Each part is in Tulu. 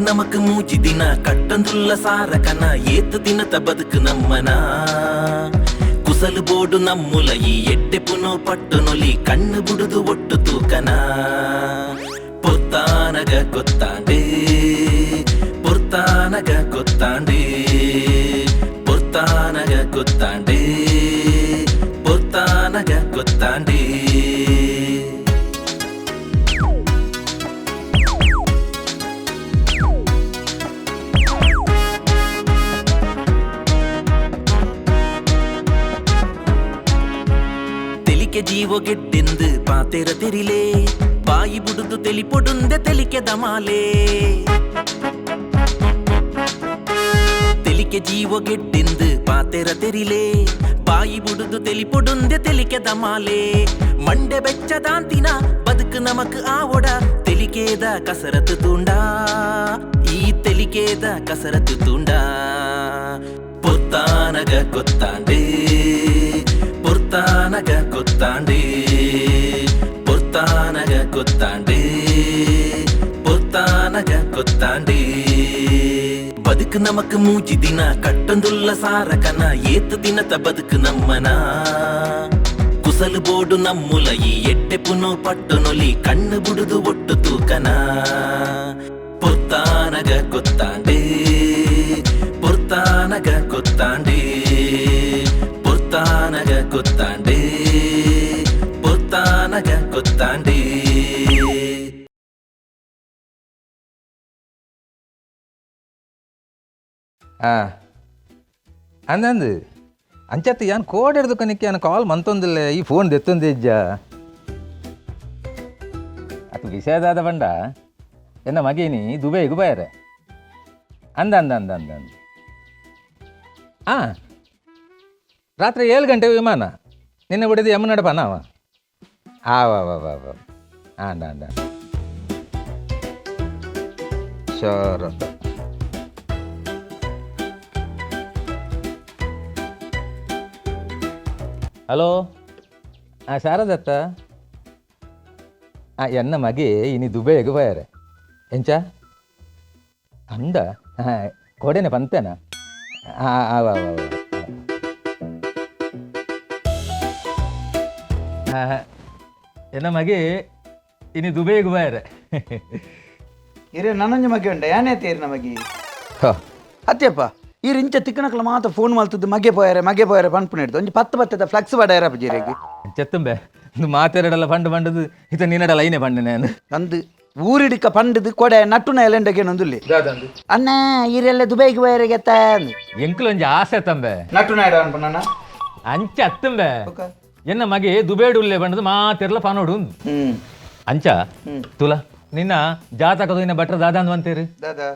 ನಮಕ್ ಮೂಜಿ ದಿನ ಕಟ್ಟಂದುಲ್ಲ ಸಾರಕನ ಏತ್ ದಿನತ ಬದುಕು ನಮ್ಮನ ಕುಸಲು ಬೋಡು ನಮ್ಮುಲ ಈ ಎಡ್ಡೆ ಪುನೋ ಪಟ್ಟು ನೊಲಿ ಕಣ್ಣು ಬುಡುದು ಒಟ್ಟು ತೂಕನ ಪೊರ್ತಾನಗ ಗೊತ್ತಾಂಡೆ ಪೊರ್ತಾನಗ ಗೊತ್ತಾಂಡೆ ಪೊರ್ತಾನಗ ಗೊತ್ತಾಂಡೆ ಪೊರ್ತಾನಗ ಗೊತ್ತಾಂಡೆ. ತೆಲಿಕೆ ಜೀವ ಗೆಡ್ಡೆಂದು ಪಾತೆರ ತೆರಿಲೆ ಬಾಯಿ ಬುಡುದು ತೆಲಿ ಪೊಡುಂದೆ ತೆಲಿಕೆ ದಮಾಲೆ ತೆಲಿಕೆ ಜೀವ ಗೆಡ್ಡೆಂದು ಪಾತೆರ ತೆರಿಲೆ ಬಾಯಿ ಬುಡುದು ತೆಲಿ ಪೊಡುಂದೆ ತೆಲಿಕೆ ದಮಾಲೆ ಮಂಡೆ ಬೆಚ್ಚದಾಂತಿನ ಬದುಕು ನಮಕ್ ಆವೊಡ ತೆಲಿಕೇದ ಕಸರತ್ತು ತೂಂಡ ಈ ತೆಲಿಕೇದ ಕಸರತ್ತು ತೂಂಡ ಪೊರ್ತಾನಗ ಗೊತ್ತಾಂಡೆ ಪೊರ್ತಾನಗ ಗೊತ್ತಾಂಡೆ ಪೊರ್ತಾನಗ ಗೊತ್ತಾಂಡೆ ಪೊರ್ತಾನಗ ಗೊತ್ತಾಂಡೆ. ಬದುಕು ನಮಕ್ ಮೂಜಿ ದಿನ ಕಟ್ಟಂದುಲ್ಲ ಸಾರಕನ ಏತ್ ದಿನತ ಬದುಕು ನಮ್ಮನ ಕುಸಲು ಬೋಡು ನಮ್ಮುಲ ಈ ಎಡ್ಡೆ ಪುನೋ ಪಟ್ಟು ನೊಲಿ ಕಣ್ಣು ಬುಡುದು ಒಟ್ಟು ತೂಕನ ಪೊರ್ತಾನಗ ಗೊತ್ತಾಂಡೆ ಪೊರ್ತಾನಗ ಗೊತ್ತಾಂಡೆ ಪೊರ್ತಾನಗ ಗೊತ್ತಾಂಡೆ ಪೊರ್ತಾನಗ ಗೊತ್ತಾಂಡೆ. ಅಂದಂದು ಅಂಚತ್ತು ಯಾನ್ ಕೋಡ್ ಹಿಡ್ದು ಕನಿಕ್ಕೆ ಯಾನ್ ಕಾಲ್ ಮಂತೊಂದಿಲ್ಲ ಈ ಫೋನ್ ದೆತ್ತೊಂದು ಇಜ್ಜ ಅದು ವಿಷಯದಾದ ಬಂಡ ಎನ್ನ ಮಗೇನಿ ದುಬೈಗೆ ಬಯರೆ ಅಂದ ಅಂದ ಅಂದ ಅಂದ ಅಂದ ಹಾಂ ರಾತ್ರಿ 7 ಗಂಟೆ ವಿಮಾನ ನಿನ್ನೆ ಬಿಡಿದು ಯಮುನಡ ಪನಾವ ಆ ವಾ ವಾ ವಾ ವಾ ಅಂಡ ಅಂಡ ಶರತ್. ಹಲೋ ಆ ಶಾರದತ್ತ ಆ ಎನ್ನ ಮಗೆ ಇನಿ ದುಬೈಗೆ ಬಯರೆ ಎಂಚ ಅಂದ ಕೊಡೆನೆ ಪಂತೇನ ಆ ಆ ವಾ ವಾ ವಾ ಎನ್ನ ಮಗೆ ಇನಿ ದುಬೈಗೆ ಬಯರೆ. ಇರೇ ನನಂಜ ಮಗೆ ಉಂಡ ಯಾನೇ ತೇರಿ ನಮಗೆ ಅತ್ಯಪ್ಪ ಈ ರಿಂಚ ತಿಕ್ಕನಕಲ ಮಾತ ಫೋನ್ ಮಲ್ತದ್ದು ಮಗೆ ಪೋಯರೆ ಮಗೆ ಪೋಯರೆ ಪನ್ಪುನ ಹಿಡ್ದು ಒಂಜಿ ಪತ್ತು ಪತ್ತದ ಫ್ಲಕ್ಸ್ ಬಡಾಯರ ಜೀರಿಗೆ. ಚೆತ್ತುಂಬೆ ಇದು ಮಾತೆರಡಲ್ಲ ಪಂಡು ಪಂಡದು ಇತ ನಿನ್ನಡಲ್ಲ ಐನೆ ಪಂಡ ನಾನು. ಅಂದು ಊರಿಡಿಕ ಪಂಡದು ಕೊಡೆ ನಟ್ಟುನ ಎಲೆಂಡಗೆ ನೊಂದುಲ್ಲಿ ಅಣ್ಣ ಈರೆಲ್ಲ ದುಬೈಗೆ ಪೋಯರೆ ಗೆತ್ತ. ಎಂಕ್ಲೊಂಜಿ ಆಸೆ ತಂಬೆ. ನಟ್ಟುನ ಅನ್ಪಣ್ಣ. ಅಂಚ ಅತ್ತುಂಬೆ ಎನ್ನ ಮಗೆ ದುಬೇಡು ಉಲ್ಲೆ ಬಂಡದು ಮಾತೆರ್ಲ ಪನೋಡು. ಅಂಚ ತುಲ ನಿನ್ನ ಜಾತಕದ ನಿನ್ನ ಭಟ್ರ ದಾದ ಅಂತೀರಿ. ದಾದಾ.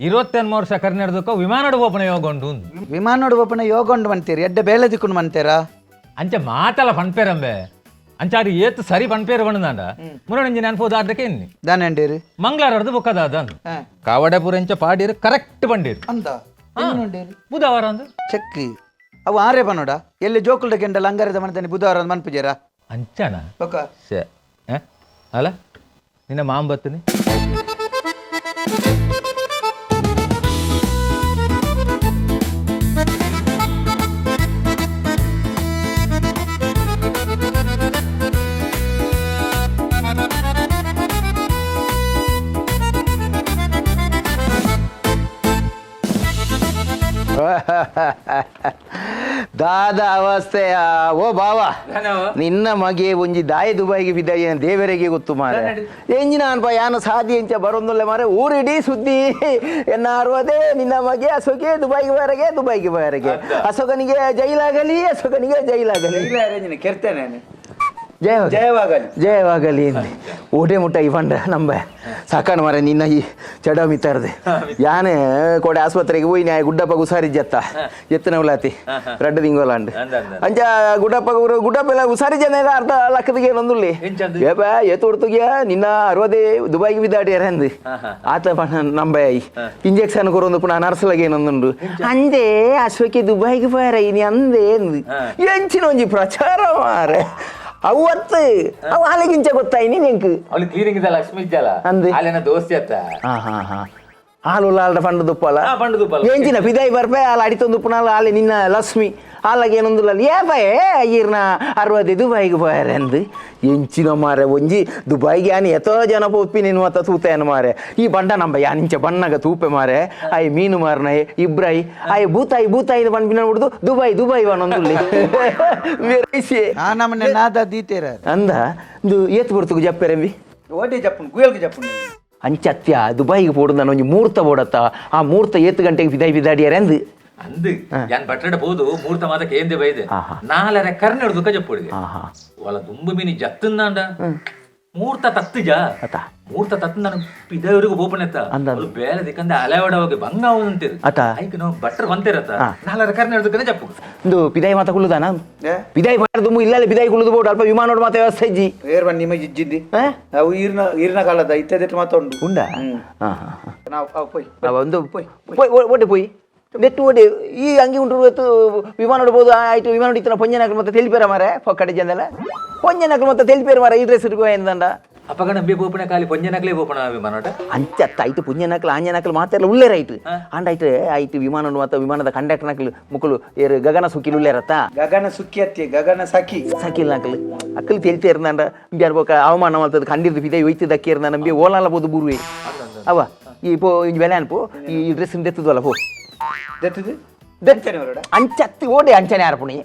23 ವರ್ಷ ಕರ್ನಾಟಕಕ್ಕ ವಿಮಾನಡು ಓಪನ ಯೋಗ ಉಂಟು. ವಿಮಾನೋಡು ಓಪನ ಯೋಗ ಉಂಡು ಅಂತೀರಿ ಎಡ್ಡೆ ಬೇಲೆ ದಿಕ್ಕುಂಡು ಮಂತೀರಾ. ಅಂಚ ಮಾತಲ್ಲ ಪನ್ಪೇರಂಬೆ ಅಂಚಾರಿ ಏತ್ ಸರಿ ಪನ್ಪೇರು ಬಂದಂಡ ಮುರಣಿಂಜಿ ನೆನಪು ದಾದಕ್ಕೆ ಎನ್ನಿ. ದಾನಂಡೇರಿ. ಮಂಗಳವಾರದ ಬೊಕ್ಕದಾದ ಕಾವಡೆಪುರ ಎಂಚ ಪಾಡೀರು ಕರೆಕ್ಟ್ ಬಂಡೀರು. ಅಂದ ಬುಧವಾರ ಅಂದು. ಚೆಕ್ ಅವು ಆರೇ ಬನ್ನೋಡ ಎಲ್ಲಿ ಜೋಕುಲ್ಡ ಕೆಂಡಲ್ ಅಂಗಾರದ ಮನತನಿ ಬುಧವಾರ ಒಂದು ಮನ್ಪುಜೇರಾ. ಅಂಚನ. ಬೊಕ್ಕ. ಶೇ ಅಲ್ಲ ನಿನ್ನ ಮಾಂಬತ್ತಿನಿ. ದಾದ ಅವಸ್ಥೆಯ ಓ ಬಾವ ನಿನ್ನ ಮಗೆ ಒಂಜಿ ದಾಯ ದುಬೈಗೆ ಬಿದ್ದಾಯ ದೇವರಿಗೆ ಗೊತ್ತು ಮಾರೆ ಎಂಜಿನ ಅನ್ಪ ಯಾನ ಸಾದಿ ಎಂಚ ಬರೊಂದುಲ್ಲೆ ಮಾರೆ ಊರಿಡೀ ಸುದ್ದಿ ಎನ್ನ ಅರ್ವದೇ ನಿನ್ನ ಮಗೆ ಅಸೋಕೆ ದುಬೈಗೆ ಬರಗೆ ದುಬೈಗೆ ಬರಗೆ ಅಶೋಕನಿಗೆ ಜೈಲಾಗಲಿ ಅಶೋಕನಿಗೆ ಜೈಲಾಗಲಿ. ಕೆರ್ತೇನೆ. ಜಯವಾಗಲಿ. ಜಯವಾಗಲಿ. ಜಯವಾಗಲಿ ಓಟೆ ಮುಟ್ಟ ಈ ಪಂಡ ನಂಬ ಸಾಕಾಣ ಮಾರೆ ನಿನ್ನ ಈ ಚಡ ಮಿತ್ತಾರದೆ ಯಾನೆ ಕೋಡೆ ಆಸ್ಪತ್ರೆಗೆ ಹೋಯಿ ನ್ಯಾಯ ಗುಡ್ಡಪ್ಪ ಹುಷಾರಿ ಜತ್ತ ಎತ್ತನ ಉಲಾತಿ ರಡ್ಡು ತಿಂಗೋಲಾಂಡ್ ಅಂಚ ಗುಡ್ಡಪ್ಪ ಗುಡ್ಡಪ್ಪ ಎಲ್ಲ ಹುಷಾರಿ ಜನ ಎಲ್ಲ ಅರ್ಧ ಲಕ್ಕದಿಗೆ ಏನೊಂದುಲ್ಲಿ ಏಪ ಏತು ಹೊಡ್ತುಗ್ಯ ನಿನ್ನ ಅರವದೇ ದುಬೈಗೆ ಬಿದ್ದಾಡಿಯಾರ ಅಂದು ಆತ ಪಂಡ ನಂಬ ಇಂಜೆಕ್ಷನ್ ಕೊರೊಂದು ಪುನಃ ನರ್ಸ್ಲಾಗ ಏನೊಂದುಂಡು ಅಂದೆ ಅಶ್ವಕ್ಕೆ ದುಬೈಗೆ ಪೋಯಾರ ಇನಿ ಅಂದೆ ಎಂಚಿನ ಒಂಜಿ ಪ್ರಚಾರ ಮಾರೆ ಅವತ್ತು ಅವು ಆಲೆಗಿಂಚ ಗೊತ್ತಾಯ್ನಿ ನಿಂಕ್. ಅವಳು ಕ್ಲೀನಿಂಗ್ ಇದ್ದ ಲಕ್ಷ್ಮಿ ಇದ್ದಲ್ಲ. ಅಂದೆ. ಅಲ್ಲೇನ ದೋಸ್ತಿ ಅತ್ತ. ಹಾ ಹಾ ಹಾ ಹಾಲು ಆಲ್ಡ ಪಂಡು ದುಪ್ಪಲ. ಪಂಡು ದುಪ್ಪಲ. ಎಂಚಿನ ಪಿದಾಯಿ ಬರ್ಪೆ ಆಲ ಅಡಿತೊಂದು ಉಪ್ಪುನಾಲ ಆಲೆ ನಿನ್ನ ಲಕ್ಷ್ಮಿ ಆಲಾಗ ಏನೊಂದುಲ್ಲ ಏ ಈರ್ನ 60 ದುಬಾಯಿಗೆ ಪೋಯಾರೆ ಅಂದ್ ಎಂಚಿನ ಮಾರೆ ಒಂಜಿ ದುಬಾಯಿಗೆ ಯಾನ್ ಎತೋ ಜನ ಪೋಪಿ ನೀನು ಮತ್ತ ತೂತೇನು ಮಾರೆ ಈ ಬಂಡ ನಂಬ ಯಾನ್ ಇಂಚ ಬಣ್ಣಗ ತೂಪೆ ಮಾರೆ ಆಯ್ ಮೀನು ಮಾರನ ಇಬ್ರಾಯಿ ಆಯ್ ಬೂತಾಯಿ ಬೂತಾಯಿ ಪನ್ಪಿನ ಹುಡ್ದು ದುಬಾಯ್ ದುಬಾಯ್ ವನೊಂದುಲ್ಲಿ ಆ ನಮ್ಮನೆ ನಾದ ದೀತೇರ. ಅಂದ ಇಂದು ಏತ್ ಬರ್ತುಗು ಜಪ್ಪೆರಂಬಿ. ಓಟಿ ಜಪ್ಪುನ್ ಗುಯಲ್ಗೆ ಜಪ್ಪುನ್. ಅಂಚತ್ಯ ದುಬಾಯಿಗೆ ಪೋಡು ನಾನು ಒಂಜಿ ಮೂರ್ತ ಬೋಡತ್ತ ಆ ಮೂರ್ತ ಏತ್ ಗಂಟೆಗೆ ಬಿದಾಯಿ ಬಿದಾಡಿಯಾರೆ ಅಂದು. ಅಂದ್ ಯಾನ್ ಬಟ್ಟಡ ಪೋದು ಮೂರ್ತ ಮಾತ ಕೇಂದೆ ಬೈದೆ ನಾಲರೆ ಕರ್ನೆ ಹಿಡ್ದು ಜಪ್ಪುಡಿಗೆ ಒಲ ದುಂಬು ಮೀನಿ ಜತ್ತಂದಾಂಡ ಮೂರ್ತ ತತ್ತುಜ ಅತ. ಮೂರ್ತ ತತ್ತ ನಾನು ಪಿದವರಿಗೂ ಬೋಪನೆತ್ತ ಅಂದ. ಅವ್ರು ಬೇಲೆ ದಿಕ್ಕಂದ ಅಲೆವಡ ಹೋಗಿ ಬಂಗ ಅಂತೀರಿ ಅತ. ಐಕ್ ನಾವು ಬಟ್ರ್ ಬಂತಿರತ್ತ ನಾಲರೆ ಕರ್ನೆ ಹಿಡ್ದು ಜಪ್ಪು. ಇಂದು ಪಿದಾಯಿ ಮಾತ ಕುಳ್ಳುದಾನ ಏ? ಪಿದಾಯಿ ದುಂಬು ಇಲ್ಲಲ್ಲ ಪಿದಾಯಿ ಕುಳ್ಳುದು ಬೋಡು ಅಲ್ಪ ವಿಮಾನೋಡು ಮಾತ ವ್ಯವಸ್ಥೆ ಇಜ್ಜಿ. ಏರ್ ಬನ್ನಿ ನಿಮಗೆ ಇಜ್ಜಿದ್ದಿ. ಆ? ಅವು ಈರ್ನ ಈರ್ನ ಕಾಲದ ಇತ್ತದೆಟ್ ಮಾತ ಉಂಡು. ಉಂಡಾ? ಹಾ ಹಾ. ನಾವು ಅವು ಪೋಯ್. ಒಂದು ಪೋಯ್ ಓಡೆ ಪೋಯ್ ನೆಟ್ಟು ಓಡೆ ಈ ಅಂಗಿ ಉಂಟು ಇವತ್ತು ವಿಮಾನ ನೋಡ್ಬೋದು ಆಯ್ತು ವಿಮಾನ ಇತ್ತಿನ ಪೊಂಜನಾಕ್ಲು ಮತ್ತೆ ತಿಳಿಪೇರ ಮಾರೆ ಕಡೆ ಜನಲ್ಲ ಪೊಂಜನಾಕ್ಲು ಮತ್ತೆ ತಿಳಿಪೇರ ಮಾರೆ ಈ ಡ್ರೆಸ್ ಎಂದಂಡ. ಅಪ್ಪಗ ನಂಬಿ ಬೋಪಣ ಖಾಲಿ ಪೊಂಜನಕ್ಲೇ ಬೋಪಣ ವಿಮಾನೋಟ. ಅಂಚತ್ತ ಆಯ್ತು ಪುಂಜನಕ್ಲು ಆಂಜನಕ್ಲು ಮಾತೆಲ್ಲ ಉಳ್ಳೇರ ಆಯ್ತು ಅಂಡ ಆಯ್ತು ಆಯ್ತು ವಿಮಾನ ಮಾತ ವಿಮಾನದ ಕಂಡಕ್ಟರ್ ನಕ್ಲು ಮುಕ್ಕಳು ಏರು ಗಗನ ಸುಖಿಲು ಉಳ್ಳೇರತ್ತ. ಗಗನ ಸುಖಿ ಅತ್ತಿ ಗಗನ ಸಖಿ. ಸಖಿಲ್ ನಕ್ಲು ಅಕ್ಕಲು ತಿಳಿತೇರ್ದಂಡ ಇಂಬ್ಯಾರ್ ಬೋಕ ಅವಮಾನ ಮಾಡ್ತದೆ ಖಂಡಿರ್ದು ಪಿದೈ ಒಯ್ತು ದಕ್ಕೇರ್ದ ನಂಬಿ ಓಲಾಲ ಬೋದು ಬುರುವೆ ಅವ ಈ ಪೋ ಇಂಜ್ ಬೆಲೆ ಅನ್ಪು ಈ ಡ್ರೆಸ್ ದೆತ್ತದಲ್ಲ ಪೋ. ದೆತ್ತದು ದೆತ್ತನೆ ಹೊರಡ. ಅಂಚತ್ತಿ ಓಡೆ ಅಂಚನೆ ಆರ್ಪುಣಿ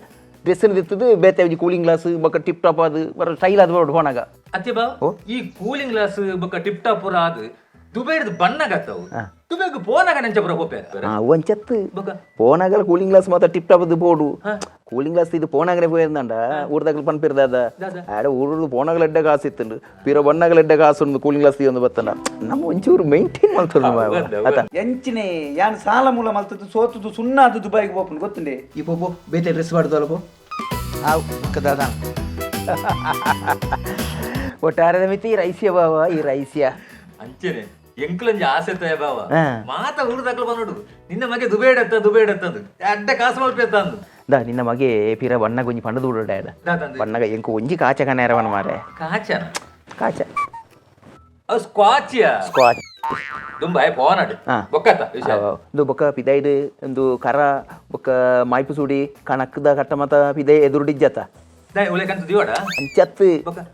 ಡ್ರೆಸ್ ದೆತ್ತದು ಬೇತೆ ಒಂಜಿ ಕೂಲಿಂಗ್ ಗ್ಲಾಸ್ ಬೊಕ್ಕ ಟಿಪ್ ಟಾಪ್ ಅದು ಬರ ಸ್ಟೈಲ್ ಅದು ಬೋಡು ಪೋನಾಗ. ಅತ್ತೆ ಬಾವ ಈ ಕೂಲಿಂಗ್ ಗ್ಲಾಸ್ ಬೊಕ್ಕ ಟಿಪ್ ಟಾಪ್ ಪೂರ ಅದು ದುಬೈರ್ದು ಬಣ್ಣ ಗತ್ತವು ದುಬೈಗ್ ಪೋನಾಗ ನೆಂಚ ಪೂರ ಪೋಪೆ. ಅಂಚತ್ತು ಬೊಕ್ಕ ಪೋನಾಗಲ ಕೂಲಿಂಗ್ ಗ್ಲಾಸ್ ಮಾತ್ರ ಟಿಪ್ ಟಾಪ್ ಅದು ಬೋಡು ಕೂಲಿಂಗ್ ಗ್ಲಾಸ್ ಇದು ಪೋನಾಗನೆ ಪೋయింದಂಡ ಊರ್ದಾಗಲು ಪನ್ಪಿರ್ದಾದ ಆಡ ಊರು ಪೋನಾಗಲ ಎಡ್ಡೆ ಕಾಸು ಇತ್ತುಂಡು ಪಿರ ಬಣ್ಣಗಲ ಎಡ್ಡೆ ಕಾಸು ಉಂಡು ಕೂಲಿಂಗ್ ಗ್ಲಾಸ್ ಒಂದು ಬತ್ತಂಡ ನಮ್ಮ ಒಂಚೂರು ಮೇಂಟೈನ್ ಮಾಡ್ತಾರೆ ಆತ. ಎಂಚಿನೆ ಯಾನ್ ಸಾಲ ಮೂಲ ಮಲ್ತದ್ದು ಸೋತುದು ಸುಣ್ಣ ಅದು ದುಬೈಗೆ ಪೋಪುಂಡು ಗೊತ್ತುಂಡೆ. ಈ ಪೋ ಬೇತೆ ಡ್ರೆಸ್ ಮಾಡ್ದಲ್ಲ ಪೋ. ಆವು ದಾದ. ಒಟ್ಟಾರೆ ಮಿತಿ ರೈಸಿಯ ಬಾವ ಈ ರೈಸಿಯ. ಅಂಚೆನೆ ಎಂಕ್ಲಂಜಿ ಆಸೆ ತಯ ಬಾವ ಹಾ. ಮಾತ ಊರ್ದಾಗ್ಲು ಬಂದೋಡು ನಿನ್ನ ಮಗೆ ದುಬೈಡತ್ತ ದುಬೈಡತ್ತ ಅಂದು ಅಡ್ಡ ಕಾಸು ಮಲ್ಪೆತ್ತ ಅಂದು. ದಾ ನಿನ್ನ ಮಗೆ ಪಿರ ಬಣ್ಣ ಗೊಂಜಿ ಪಂಡದು ಬಿಡೋಡ ದಾದಂದು? ಬಣ್ಣಗ ಎಂಕು ಒಂಜಿ ಕಾಚ ಕಣ್ಣೇರವನ ಮಾರೆ. ಕಾಚನ? ಕಾಚ. ಅವು ಸ್ಕ್ವಾಚಿಯ? ಸ್ಕ್ವಾಚ್. ದುಂಬಾಯ್ ಪೋನಾಡು. ಹಾ. ಬೊಕ್ಕತ್ತ ವಿಷಯ. ಒಂದು ಬೊಕ್ಕ ಪಿದೈಡ್ ಒಂದು ಕರ ಬೊಕ್ಕ ಮಾಯ್ಪು ಸೂಡಿ ಕಣಕ್ಕದ ಕಟ್ಟ ಮತ ಪಿದೈ ಎದುರುಡಿಜ್ಜತ್ತ. ದಾಯ್ ಉಲೇಕಂತ ದಿವಡ. ಅಂಚತ್ತು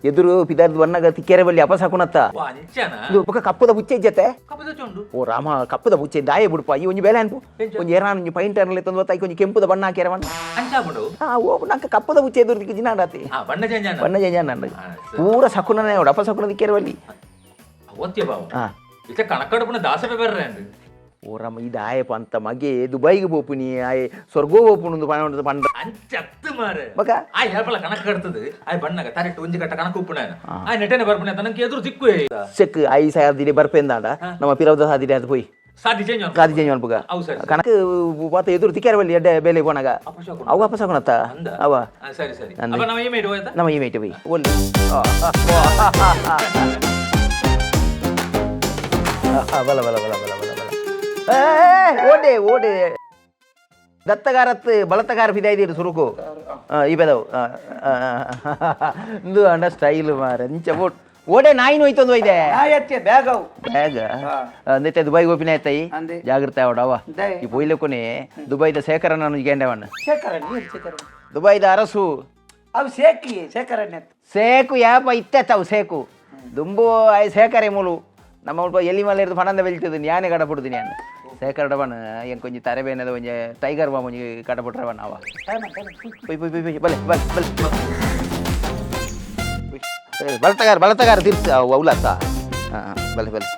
ಎದುರು ಪಿದಾರ್ದ ಬಣ್ಣಗ ತಿಕ್ಕೆರೆ ಬಲ್ಲಿ ಅಪಸ ಹಾಕುನತ್ತ. ವಾ ಅಂಚನ. ಇದು ಬೊಕ್ಕ ಕಪ್ಪದ ಬುಚ್ಚೆ ಇಜ್ಜತ್ತೆ. ಕಪ್ಪದ ಚೊಂಡು. ಓ ರಾಮ ಕಪ್ಪದ ಬುಚ್ಚೆ ದಾಯ ಬುಡ್ಪ ಈ ಒಂಜಿ ಬೇಲೆ ಅನ್ಪು ಒಂಜಿ ಏರಾನ ಒಂಜಿ ಪೈಂಟ್ ಅನ್ಲೆ ತಂದು ಐಕ್ ಒಂಜಿ ಕೆಂಪುದ ಬಣ್ಣ ಹಾಕ್ಯಾರ ಬಣ್ಣ. ಅಂಚಾಪುಂಡು. ಹಾ ಓ ನಂಗೆ ಕಪ್ಪದ ಬುಚ್ಚೆ ಎದುರು ದಿಕ್ಕು ಜಿನಾಡಾತಿ. ಹಾ ಬಣ್ಣ ಚೇಂಜ್ ಆನ. ಬಣ್ಣ ಚೇಂಜ್ ಅನ್ನ. ಹಾ, ಸರಿ. ಪೂರ ಸಕುನನೇ ಅವಡು ಅಪ ಸಕುನ ದಿಕ್ಕೆರೆ ಬಲ್ಲಿ. ಓದ್ತಿಯ ಬಾವ. ಹಾ. ಇತ್ತ ಕಣಕಡುಪುನ ದಾಸಪೆ ಬರ್ರೆ ಅಂದು. ಓ ರಾಮ ಇದಾಯಪ್ಪ ಅಂತ ಮಗೆ ದುಬೈಗೆ ಪೋಪುನಿ ಆಯ್ ಸ್ವರ್ಗೋ ಪೋಪುನು ಪಂಡ ಪಂಡ. ಅಂಚತ್ತು ಮಾರೆ. ಬೊಕ? ಆಯ್ ಹೇಳ್ಪಲ ಕಣಕ್ ಕಟ್ತದು ಆಯ್ ಬಣ್ಣಗ ತರೆಟ್ ಒಂಜಿ ಕಟ್ಟ ಕಣಕ್ ಉಪ್ಪುನ ಆಯ್ ನೆಟ್ಟನೆ ಬರ್ಪುನ ತನಕ್ಕೆ ಎದುರು ದಿಕ್ಕು. ಚೆಕ್ I ಸಾದಿಡೆ ಬರ್ಪೆಂದಾಂಡ ನಮ್ಮ ಪಿರವದ ಸಾದಿಡೆ ಅದು ಪೋಯ್. ಸಾದಿ ಚೇಂಜ್. ಕಾದಿ ಚೇಂಜ್ ಮನ್ಪುಗ. ಅವು ಸರಿ. ಕಣಕ್ ಪಾತ ಎದುರು ತಿಕ್ಯಾರ ಬಲ್ಲಿ ಎಡ್ಡೆ ಬೇಲೆ ಪೋನಾಗ. ಅಪಶಕುನ. ಅವು ಅಪಶಕುನತ್ತ. ಅಂದ. ಅವ. ಆ, ಸರಿ ಸರಿ. ಅಂದೆ. ಅಪ್ಪ ನಾವು ಏಮೇಟ್ ಹೋಯ್ತಾ. ನಮ್ಮ ಈ ಮೇಟ್ ಪೋಯ್ ಒಳ್ಳೆ ಬಲ ಬಲ ಬಲ ಬಲ ಬಲ ಬಲ ಏ, ಓಡೆ ಓಡೆ ದತ್ತಗಾರತ್ ಬಳತಗಾರ ಫಿದಾಯ್ದಿರು ಸುರುಕು ಈ ಬೆದವು ಇಂದು ಅಂಡ ಸ್ಟೈಲ್ ಮಾರ ಇಂಚ ಬೋಟ್ ಓಡೆ ನಾಯಿನ ಹೋಯ್ತೊಂದು ಒಯ್ದೆ. ನಾಯಿ ಅತ್ತೆ ಬ್ಯಾಗ್ ಅವು. ಬ್ಯಾಗ್ ಅಂದೈತೆ ದುಬೈಗೆ ಹೋಪಿನ ಆಯ್ತಾಯಿ. ಅಂದೆ. ಜಾಗ್ರತೆ ಅವಡವ. ದಾಯೆ? ಈ ಪೊಯ್ಲಕ್ಕೊನೆ ದುಬೈದ ಶೇಖರನ ಗೆಂಡವಣ್ಣ. ಶೇಖರಣೆ ಏನು ಶೇಖರಣೆ? ದುಬೈದ ಅರಸು. ಅವು ಸೇಕಿ ಶೇಖರಣೆ ಅತ್ತ. ಸೇಕು ಯಾಪ ಇತ್ತೆತ್ತವು ಸೇಕು ದುಂಬು ಆಯ್ ಸೇಕರೆ ಮೂಲು ನಮ್ಮ ಉಲ್ಪ ಎಲ್ಲಿ ಮಲೆ ಇರ್ದು ಪಣಂದ ಬೆಳಿತದೆ ಯಾನೆ ಕಡಪುಡುದು ನಾನು ಸೇಕರಡ ಬಣ್ಣ ಎಂಕ್ ಒಂಜಿ ತರಬೇನದ ಒಂಜಿ ಟೈಗರ್ ಬಾಮ್ ಒಂಜಿ ಕಡಪುಟ್ರೆ ಬಣ್ಣ ಅವ ಪೊಯ್ ಪೊಯ್ ಪೊಯ್ ಪೊಯ್ ಬಲೆ ಬಲೆ ಬಲೆ ಬಳತಗಾರ ಬಳತಗಾರ ತಿರ್ಸು ಅವು ಅವಲತ್ತ ಹಾಂ ಬಲೆ ಬಲೆ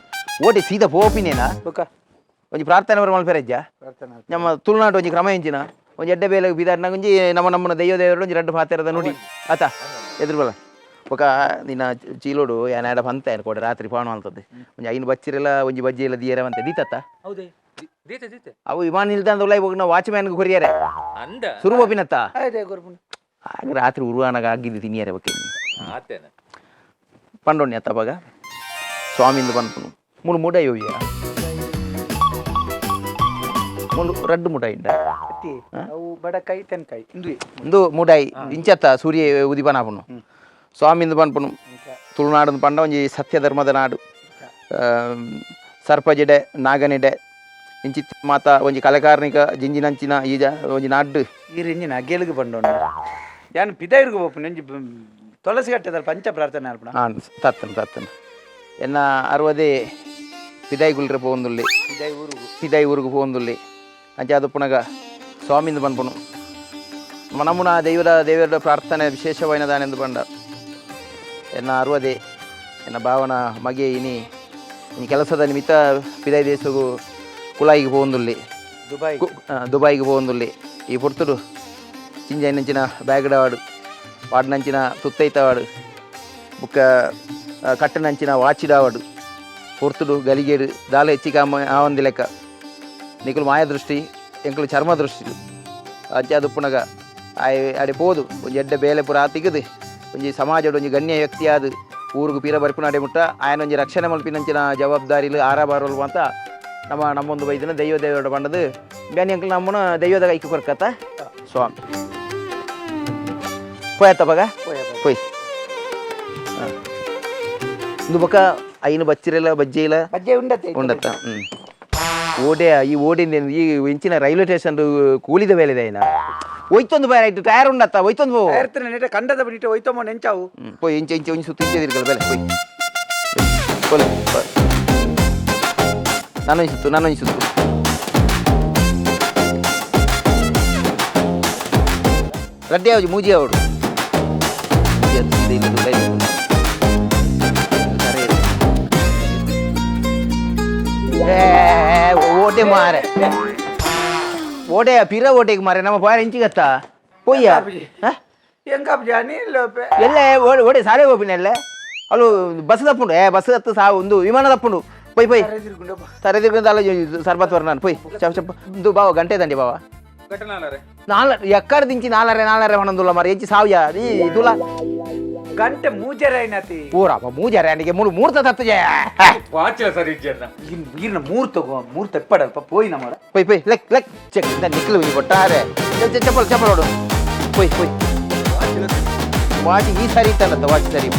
ಓಟಿ ಸೀದಾ ಪೋಪಿನೇನಾ ಬೊಕ ಒಂಜಿ ಪ್ರಾರ್ಥನೆ ಬರ ಮಲ್ಪೆರಜ್ಜ. ಪ್ರಾರ್ಥನೆ. ನಮ್ಮ ತುಳುನಾಡು ಒಂಜಿ ಕ್ರಮ ಎಂಚಿನ ಒಂಜಿ ಎಡ್ಡೆ ಬೇಲೆ ಬಿದಾರ್ನಾಗ ಒಂಜಿ ನಮ್ಮ ನಮ್ಮನ ದೈವ ದೇವರು ಒಂಜಿ ರಡ್ಡು ಪಾತೆರದ ನುಡಿ ಆತ ಎದುರು ಬಲ ಬೊಕ ನಿನ್ನ ಚೀಲೋಡು ಯಾನಾಡ ಪಂತ ಏನು ಕೊಡೆ ರಾತ್ರಿ ಪಾಣು ಅಂತದ್ದು ಒಂಜಿ ಐನು ಬಚ್ಚಿರೆಲ್ಲ ಒಂಜಿ ಬಜ್ಜಿ ಎಲ್ಲ ದಿಯರ ಅಂತೆ ದೀತತ್ತ. ಹೌದೇ ದೀತೆ ದೀತೆ. ಅವು ವಿಮಾನ ನಿಲ್ದಾಣದ ಉಲಾಯಿ ಹೋಗಿ ನಾವು ವಾಚ್ಮ್ಯಾನ್ಗೆ ಕೊರಿಯರೆ. ಅಂದ. ಸುರು ಹೋಪಿನತ್ತ. ಆಯ್ತು ಗುರುಪುಣ. ಆಗ ರಾತ್ರಿ ಉರುವಾನಾಗ ಆಗಿದ್ದು ತಿನ್ನಿಯರೆ ಬೊಕ್ಕೆ. ಆತೇನ. ಪಂಡೊಣ್ಣಿ ಅತ್ತ ಬಗ ಸ್ವಾಮಿಂದು ಪನ್ಪುನು ಮೂಲು ಮುಡೈ ಹೋಯ್ಯ ಮೂಲು ರಡ್ಡು ಮುಡೈ ಇಂಡ. ಅತ್ತಿ ಅವು ಬಡಕಾಯಿ ತೆನ್ಕಾಯಿ ಇಂದುವೆ. ಇಂದು ಮುಡಾಯಿ ಇಂಚತ್ತ ಸೂರ್ಯ ಉದಿಪನಾಪುನು ಸ್ವಾಮಿಂದು ಪನ್ಪುನು ತುಳುನಾಡು ಪಂಡ ಒಂಜಿ ಸತ್ಯ ಧರ್ಮದ ನಾಡು. ಸರ್ಪಜಿಡೆ ನಾಗನಿಡೆ ಇಂಚಿತ್ ಮಾತ ಒಂಜಿ ಕಲೆಕಾರ್ನಿಕ ಜಿಂಜಿನಂಚಿನ ಈ ಒಂಜಿ ನಾಡ್ಡು ಈರ್ ಇಂಜಿನ ಅಗೇಲಿಗೆ ಬಂಡೋಣ ಯಾನ್ ಪಿದೈರ್ಗು ಬೋಪು ನೆಂಜಿ ತುಳಸಿ ಕಟ್ಟೆದಲ್ ಪಂಚ ಪ್ರಾರ್ಥನೆ ಅಲ್ಪಣ. ಆನ್ ತತ್ತನ್ ತತ್ತನ್ ಎನ್ನ ಅರವದೇ ಪಿದಾಯಿ ಗುಲ್ರೆ ಪೋವೊಂದುಲ್ಲೆ. ಪಿದೈ ಊರುಗು. ಪಿದಾಯಿ ಊರುಗು ಪೋವೊಂದುಲ್ಲೆ. ಅಂಚ ಅದು ಪುನಗ ಸ್ವಾಮಿಂದ ಪನ್ಪುನು ಮನಮುನ ದೇವರ ದೇವರ ಪ್ರಾರ್ಥನೆ ವಿಶೇಷವಾಯಿನ ದಾನೆಂದು ಪಂಡ. ಎನ್ನ ಅರವದೇ ಎನ್ನ ಭಾವನ ಮಗೆ ಇನಿ ಇನಿ ಕೆಲಸದ ನಿಮಿತ್ತ ಪಿದಾಯಿ ದೇಶಗು ಕುಳಾಯಿಗೆ ಪೋವೊಂದುಲ್ಲೆ. ದುಬೈ. ದುಬಾಯಿಗೆ ಪೋವೊಂದುಲ್ಲೆ. ಈ ಪೊರ್ತುಡು ಚಿಂಜೈನಂಚಿನ ಬ್ಯಾಗ್ಡಾವಾಡು, ವಾಡ್ನಂಚಿನ ತುತ್ತೈತವಾಡು, ಬುಕ್ಕ ಕಟ್ಟನಂಚಿನ ವಾಚಿಡಾವಡು ಪೊರ್ತುಡು ಗಲಿಗೇಡು ದಾಲ ಹೆಚ್ಚಿಗೆ ಆವಂದಿ ಲೆಕ್ಕ. ನಿಕುಲು ಮಾಯ ದೃಷ್ಟಿ, ಎಂಕುಲು ಚರ್ಮ ದೃಷ್ಟಿ. ಅಂಚ ದುಪ್ಪುನಗ ಆಯ್ ಅಡೆ ಪೋದು ಒಂಜಿ ಎಡ್ಡೆ ಬೇಲೆ ಪೂರ ತಿಗದು ಒಂಜಿ ಸಮಾಜಡ್ ಒಂಜಿ ಗಣ್ಯ ವ್ಯಕ್ತಿ ಆದ್ ಊರುಗು ಪೀರ ಬರ್ಪಿನ ಅಡೆ ಮುಟ್ಟ ಆಯನ ಒಂಜಿ ರಕ್ಷಣೆ ಮಲ್ಪಿನಂಚಿನ ಜವಾಬ್ದಾರಿಲು ಆರಾಬಾರಲು ಅಂತ ನಮ್ಮ ನಮ್ಮೊಂದು ಬೈದಿನ ದೈವ ದೇವರ ಬಂಡದು ಬ್ಯಾನಿ ಅಂಕಲ್ ನಮ್ಮನ ದೈವದ ಐಕ್ಯ ಕೊರ್ಕತ್ತ ಸ್ವಾಮಿ ಪೋಯತ್ತ ಬಗ ಪೋಯ್ ಇಂದು ಬೊಕ ಐನು ಬಚ್ಚಿರಲ್ಲ ಬಜ್ಜೆ ಇಲ್ಲ. ಬಜ್ಜೆ ಉಂಡತೆ. ఉండತ್ತ. ಓಡೆ ಈ ಓಡಿಂದ ಈ ಇಂಚಿನ ರೈಲ್ವೆ ಸ್ಟೇಷನ್ ಕೂಲಿದ ಬೇಲೆ ಐನ ಒಯ್ತೊಂದು ಬೇರೆ ಆಯ್ತು ಟೈರ್ ಉಂಡತ್ತ ಒಯ್ತೊಂದು ಪೋ. ಏರ್ತನೆ ನೆಟ ಕಂಡದ ಬಿಟ್ಟು ಒಯ್ತೊಮ್ಮ ನೆಂಚಾವು. ಪೋಯ್ ಇಂಚೆ ಇಂಚೆ ಒಂಜಿ ಸುತ್ತು ಇಂಚೆ ತಿರ್ಗಲ್ಲ ಬೇಲೆ ಪೋಯ್ ಪೋಲೆ. ನಾನೊಂಜಿ ಸುತ್ತು, ನಾನೊಂಜಿ ಸುತ್ತು. ರಡ್ಡೆ ಯಾವುದು ಮೂಜಿ ಅವಡು ಓಟೆ ಮಾರೆ ಓಟೆ ಪಿರ ಓಟೆಗೆ ಮಾರೆ ನಮ್ಮ ಬಾರೆ ಇಂಚಿಗತ್ತ ಪೊಯ್ಯ. ಎಂಕಾಪು ಜಾನಿ ಲೋಪೆ. ಎಲ್ಲ ಓಡೆ ಸಾಲೆ ಹೋಪಿನ ಎಲ್ಲ ಅಲ್ಲು ಬಸ್ ತಪ್ಪುಂಡು. ಏ ಬಸ್ ಹತ್ತು ಸಾ ಒಂದು ವಿಮಾನ ತಪ್ಪುಂಡು. ಪೊಯ್ ಪೊಯ್ ತರೆ ಅಲ್ಲ ಸರ್ಬತ್ ನಾನು ಪೊಯ್ ಚಪ್ ಚಪ್ ಇಂದು ಬಾವ ಗಂಟೆ ದಂಡಿ ಬಾವ ನಾಲ್ ಎಕ್ಕಡ ದಿಂಚಿ ನಾಲರೆ ನಾಲರೆ ಹೊಣಂದುಲ್ಲ ಮಾರೆ ಎಂಚಿ ಸಾವ್ಯ ಈ ದುಲ. ಗಂಟೆ ಮೂಜರೆ ಐನತಿ. ಪೂರಪ್ಪ ಮೂಜರೆ ಅನಿಗೆ ಮೂರು ಮೂರ್ತ ತತ್ತು ಜಯ. ವಾಚಿಲ ಸರಿ ಇಜ್ಜೆರ್ನ. ಈರ್ನ ಮೂರ್ ತಗೋ ಮೂರ್ ತೆಪ್ಪಡಲ್ಪ ಪೋಯಿ ನಮ್ಮರ. ಪೊಯ್ ಪೊಯ್ ಲೆಕ್ ಲೆಕ್ ಚೆಕ್ ಇಂದ ನಿಕ್ಲು ವಿನಿ ಕೊಟ್ಟಾರೆ ಚಪ್ಪಲ್ ಚಪ್ಪಲ್ ನೋಡು ಪೊಯ್ ಪೊಯ್ ವಾಚಿ ಈ ಸಾರಿ ಇತ್ತಲ್ಲತ್ತ ವಾಚಿ ಸರಿ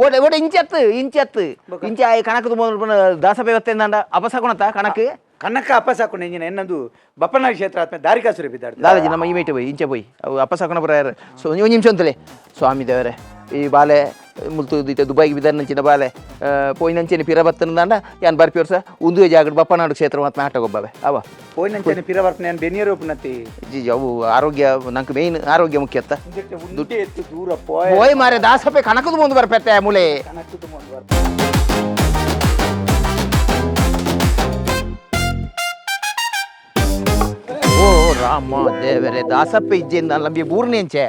ಓಡೆ ಓಡೆ ಇಂಚತ್ತು ಇಂಚತ್ತು ಇಂಚೆ ಆಯ್ ಕಣಕ್ ತುಂಬ ದಾಸಪೆ ಬತ್ತೆಂದಾಂಡ ಅಪಸಗುಣತ ಕಣಕ್. ಕನಕ ಅಪ್ಪಸಾಕೊಂಡು ಇಂಜಿನ ಎನ್ನದು ಬಪ್ಪನ ಕ್ಷೇತ್ರ ಆತ್ಮ ದಾರಿಕಾಸುರಿ ಬಿದ್ದಾಡ್ತು. ದಾದಾಜಿ ನಮ್ಮ ಈ ಮೇಟೆ ಪೋಯ್ ಇಂಚೆ ಪೋಯ್ ಅವು ಅಪಸಗುಣ ಪುರ ಸೊ ಒಂದು ನಿಮಿಷ ಅಂತಲೇ ಸ್ವಾಮಿ ದೇವರೇ ಈ ಬಾಲೆ ಮುಲ್ತು ದೀತ ದುಬೈಗೆ ಬಿದ್ದಾರ ಬಾಲೆ ಪೋಯಿನಂಚೆನೆ ಪಿರ ಬತ್ತನದಾಂಡ ಯಾನ್ ಬರ್ಪಿ ವರ್ಷ ಉಂದುವೆ ಜಾಗಡ್ ಬಪ್ಪನಾಡು ಕ್ಷೇತ್ರ ಮಾತ್ರ ನಾಟಕ ಒಬ್ಬವೆ ಅವ. ಪೋಯಿನಂಚೆನೆ ಪಿರ ಬರ್ಪನೆ ನಾನು ಬೆನಿಯರ್ ಒಪ್ಪನತಿ. ಜಿ ಅವು ಆರೋಗ್ಯ ನಂಗೆ ಮೇಯ್ನ್ ಆರೋಗ್ಯ ಮುಖ್ಯತ್ತ. ಉಂಡೆ ಎತ್ತು ದೂರ ಪೋಯ್. ಪೋಯ್ ಮಾರೆ ದಾಸಪೆ ಕಣಕದ ಮುಂದೆ ಬರ್ಪೆತ್ತೆ ಮೂಲೆ. ಕನಕದ ಮುಂದೆ ಬರ್ಪ. ಓ ರಾಮ ದೇವರೇ ದಾಸಪ್ಪ ಇಜ್ಜೆಂದ ಲಂಬಿ ಬೂರ್ನೇಂಚೆ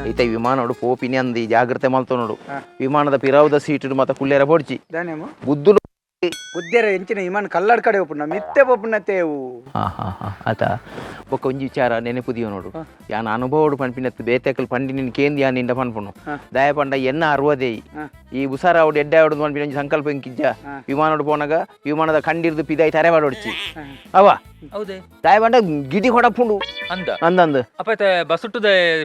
ಈತ ವಿಮಾನೋಡು ಪೋಪಿನಿ ಅಂದಿ ಜಾಗ್ರತೆ ಮಲ್ತೋನೋಡು ವಿಮಾನದ ಪಿರಾವುದ ಸೀಟು ಮತ್ತ ಕುಲ್ಲೇರ ಪೊಡ್ಚಿ. ದಾನೇಮು ಬುದ್ಧುಡು. ಬುದ್ಧರ ಎಂಚಿನ ಇಮಾನ್ ಕಲ್ಲಾಡ್ ಕಡೆ ಒಪ್ಪುನ ಮಿತ್ತೆ ಒಪ್ಪುನತೇವು. ಹಾ ಹಾ ಹಾ ಆತ ಬೊಕ್ಕ ಒಂಜಿ ವಿಚಾರ ನೆನಪುದಿಯೋ ನೋಡು ಯಾನ್ ಅನುಭವಡು ಪನ್ಪಿನತ್ತು ಬೇತೆಕಲ್ ಪಂಡಿ ನಿನ್ ಕೇಂದ್ ಯಾನ್ ನಿಂಡ ಪನ್ಪುನು ದಯ ಪಂಡ ಎನ್ನ ಅರ್ವದೇಯಿ ಈ ಉಸಾರಾವಡು ಎಡ್ಡೆ ಆವಡು ಪನ್ಪಿನ ಒಂಜಿ ಸಂಕಲ್ಪ ಇಂಕಿಜ್ಜ ವಿಮಾನೋಡು ಪೋನಗ ವಿಮಾನದ ಕಂಡಿರ್ದು ಪಿದಾಯಿ ತರೆ ಹೊಡ್ಚಿ ಅವ. ಹೌದೇ? ದಯ ಪಂಡ ಗಿಡಿ ಕೊಡಪುಂಡು. ಅಂದ? ಅಂದಂದು. ಅಪ್ಪ ಬಸ್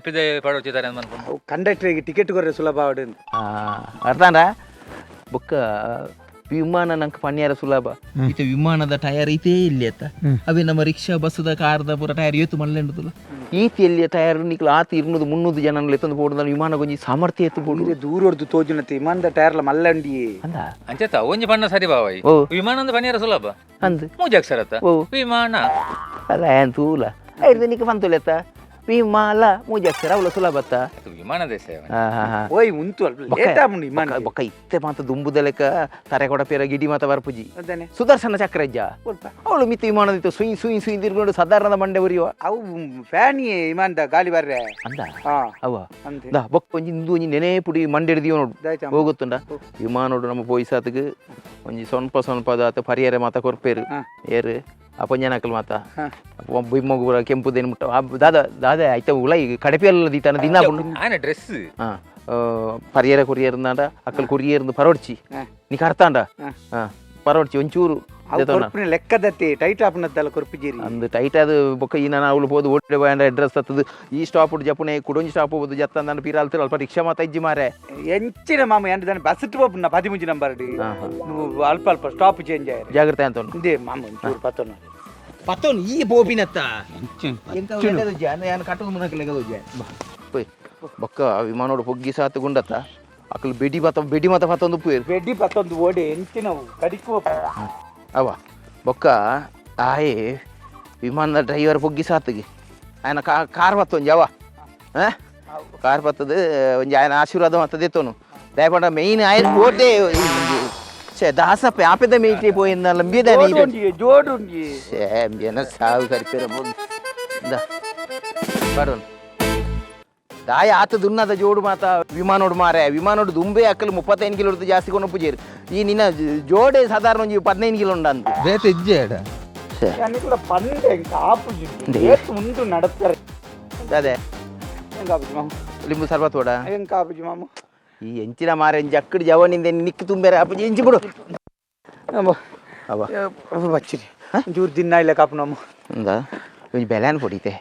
ಪಿದೆ ಪಡೋಚಿದ್ದಾರೆ ಅನ್ಕೊಂಡು. ಕಂಡಕ್ಟರ್ಗೆ ಟಿಕೆಟ್ ಕೊರ್ರೆ ಸುಲಭ ಆವಡು. ಅರ್ಥಾಂಡ ಬೊಕ್ಕ ವಿಮಾನ ನಂಗೆ ಪನ್ಯಾರ ಸುಲಭ ಇತ್ತೆ ವಿಮಾನದ ಟೈರ್ ಇತೇ ಇಲ್ಲಿ ಅತ್ತ ಅವೇ ನಮ್ಮ ರಿಕ್ಷಾ ಬಸ್ಸುದ ಕಾರ್ದ ಪೂರ ಟೈರ್ ಏತು ಮಲ್ಲೆಂಡುದಲ್ಲ ಈತಿ ಎಲ್ಲಿಯ ಟೈರ್ ನಿಕ್ಲು ಆತ 200 300 ಜನ ಎತ್ತೊಂದು ಪೋಡುದ ವಿಮಾನ ಗೊಂಜಿ ಸಾಮರ್ಥ್ಯ ಎತ್ತು ಪೋಡು. ದೂರೊಡ್ದು ತೋಜುನತಿ ವಿಮಾನದ ಟೈರ್ಲ ಮಲ್ಲಂಡಿ. ಅಂದ? ಅಂಚೆತ ಒಂಜಿ ಬಣ್ಣ ಸರಿ ಬಾವೈ. ಓ. ವಿಮಾನ ಪನ್ಯಾರ ಸುಲಭ. ಅಂದ್. ಮೂಜಕ್ಷರ ಅತ್ತ. ಓ. ವಿಮಾನ. ಅಲ್ಲ ಏನ್ ತೂಲ ಐದು ನಿಕ್ಕ ಪಂತುಲೆತ್ತ ವಿಮಾಲ ಮೂಜಕ್ಷರ ಅವಲ ಸುಲಭತ್ತ. ಅದು ವಿಮಾನ ದೇಶ. ಓಯ್ ಉಂತು ಅಲ್ಪ ಲೇಟ್ ಆಪುಂಡು ವಿಮಾನ. ಬೊಕ್ಕ ಇತ್ತೆ ಮಾತ ದುಂಬುದ ಲೆಕ್ಕ ತರೆ ಕೊಡಪೇರ ಗಿಡಿ ಮಾತ ಬರ್ಪುಜಿ. ಅದೇನೆ. ಸುದರ್ಶನ ಚಕ್ರ ಇಜ್ಜ ಅವಳು ಮಿತ್ತು ವಿಮಾನದ ಇತ್ತು ಸುಯ್ ಸುಯ್ ಸುಯ್ ತಿರ್ಕೊಂಡು ಸಾಧಾರಣದ ಮಂಡೆ ಉರಿಯುವ. ಅವು ಫ್ಯಾನ್ ವಿಮಾನದ ಗಾಳಿ ಬರ್ರೆ. ಅಂದ? ಹಾ. ಅವ. ಅಂದೆ. ದಾ ಬೊಕ್ಕ ಒಂಜಿ ಇಂದು ಒಂಜಿ ನೆನೆ ಪುಡಿ ಮಂಡೆ ಹಿಡ್ದಿವ ನೋಡು. ದಾಯ್ತ. ಹೋಗುತ್ತುಂಡ ವಿಮಾನೋಡು ನಮ್ಮ ಪೋಯಿಸಾತಗ್ ಒಂಜಿ ಸ್ವಲ್ಪ ಸ್ವಲ್ಪ ದಾತ ಪರಿಹಾರ ಮಾತ ಕೊರ್ಪೇರು. ಏರು ಆ ಪೊಂಜನಕಲ್ ಮಾತ ಬಿಮ್ಮಗು ಪೂರ ಕೆಂಪು ದೇನು ಮುಟ್ಟ ದಾದ ದಾದ ಐತ ಉಲ ಈಗ ಕಡಪೆ ಅಲ್ಲ ದೀತಾನ ದಿನ ಪುಂಡು. ಆಯ್ನ ಡ್ರೆಸ್. ಆ ಪರಿಯರ ಕೊರಿಯರ್ ಅಂದಾಂಡ ಅಕ್ಕಲ್ ಕೊರಿಯರ್ಂದು ಪರೋಡ್ಚಿ ನೀ ಕರ್ತಾಂಡ. ಪರವಡ್ಚಿ ಒಂಚೂರು ದೆತೊನ. ಕೊರ್ಪಿನ ಲೆಕ್ಕದತ್ತಿ ಟೈಟ್ ಆಪನದ್ದಲ್ಲ ಕೊರ್ಪಿಜೇರಿ. ಅಂದ್ ಟೈಟ್ ಅದು ಬೊಕ್ಕ ಈ ನಾನು ಅವಳು ಪೋದು ಓಟೆ ಬಾಯಂಡ ಅಡ್ರೆಸ್ ತತ್ತದು ಈ ಸ್ಟಾಪ್ ಜಪುನೆ ಕುಡೊಂಜಿ ಸ್ಟಾಪ್ ಹೋದು ಜತ್ತ ನಾನು ಪೀರಾಲ್ತಿರ ಅಲ್ಪ ರಿಕ್ಷಾ ಮಾತ ಇಜ್ಜಿ ಮಾರೆ. ಎಂಚಿನ ಮಾಮ ಎಂಟ ದಾನೆ ಬಸ್ ಇಟ್ಟು ಪೋಪುನ 13 ನಂಬರ್ నువ్వు ಅಲ್ಪ ಅಲ್ಪ ಸ್ಟಾಪ್ ಚೇಂಜ್ ಆಯ್ರಿ. ಜಾಗ್ರತೆ ಅಂತ ಉಂಟು. ಇಂದೇ ಮಾಮ ಒಂಚೂರು ಪತ್ತೊನ. ಪತ್ತೊನ್ ಈ ಪೋಪಿನತ್ತ ಪೋಯ್ ಬೊಕ್ಕ ವಿಮಾನೋಡು ಪೊಗ್ಗಿ ಸಾತು ಗುಂಡತ್ತ ಅಕಲ್ ಬೆಡಿ ಬತ್ತ ಬೆಡಿ ಮತ ಪತ್ತೊಂದು ಪೋಯರು. ಬೆಡ್ಡಿ ಪತ್ತೊಂದು ಓಡಿ ಎಂಚಿನವು ಕಡಿಕು. ಅವ ಬೊಕ್ಕ ಆಯೆ ವಿಮಾನದ ಡ್ರೈವರ್ ಪೊಗ್ಗಿ ಸಾತಿಗೆ ಆಯನ ಕಾರ್ ಪತ್ತೊಂಜಿ ಅವ ಕಾರ್ ಪತ್ತದು ಒಂಜಿ ಆಯನ ಆಶೀರ್ವಾದ ಮತ್ತದೇ ತೋನು ದಯಪಂಡ ಮೇಯ್ನ್ ಆಯ್ ಓಟೆ ಛೇ ದಾಸಪ್ಪೆ ಆಪೆದ ಮೇಯ್ಟಿ ಪೋಯಿಂದಲ್ಲ ಅಂಬಿದಾನೆ. ಜೋಡುಂಡಿ ಜೋಡುಂಡಿ. ಛೇ ಅಂಬಿಯನ ಸಾವು ಕರಿಪೇರ ಇಂದ ಬರೋಣ ದಾಯ ಆತ ದುನ್ನದ ಜೋಡು ಮಾತ ವಿಮಾನೋಡು ಮಾರೆ ವಿಮಾನೋಡು ದುಂಬೆ ಅಕ್ಕಲು 35 ಕಿಲೋ ಜಾಸ್ತಿ ಕೊಂಡು ಪೂಜೇರು ಈ ನಿನ್ನ ಜೋಡೆ ಸಾಧಾರಣ ಒಂಜಿ 15 ಕಿಲೋ ಉಂಡು ಅಂತ. ಬೇತೆ ಇಜ್ಜೇಡ. ನಿಕ್ಲ ಪಂಡೆ ಕಾಪುಜಿ ಏತ್ ಉಂಡು ನಡತ್ತಾರೆ. ಅದೇ. ಏನ್ ಕಾಪುಜಿ ಮಾಮ? ಲಿಂಬು ಸರ್ಬತ್ ಓಡ. ಏನ್ ಕಾಪುಜಿ ಮಾಮ? ಈ ಎಂಚಿನ ಮಾರೆ ಎಂಚಿ ಅಕ್ಕಡಿ ಜವನಿಂದ ನಿಕ್ಕು ತುಂಬೇರೆ ಅಪ್ಪ ಎಂಚಿ ಬಿಡು. ಅವ ಬಚ್ಚಿರಿ ಒಂಚೂರು ದಿನ ಇಲ್ಲ ಕಾಪು ನಮ್ಮ. ఉందా ಒಂಜಿ ಬೆಲೆನ್ ಪೊಡಿತೆ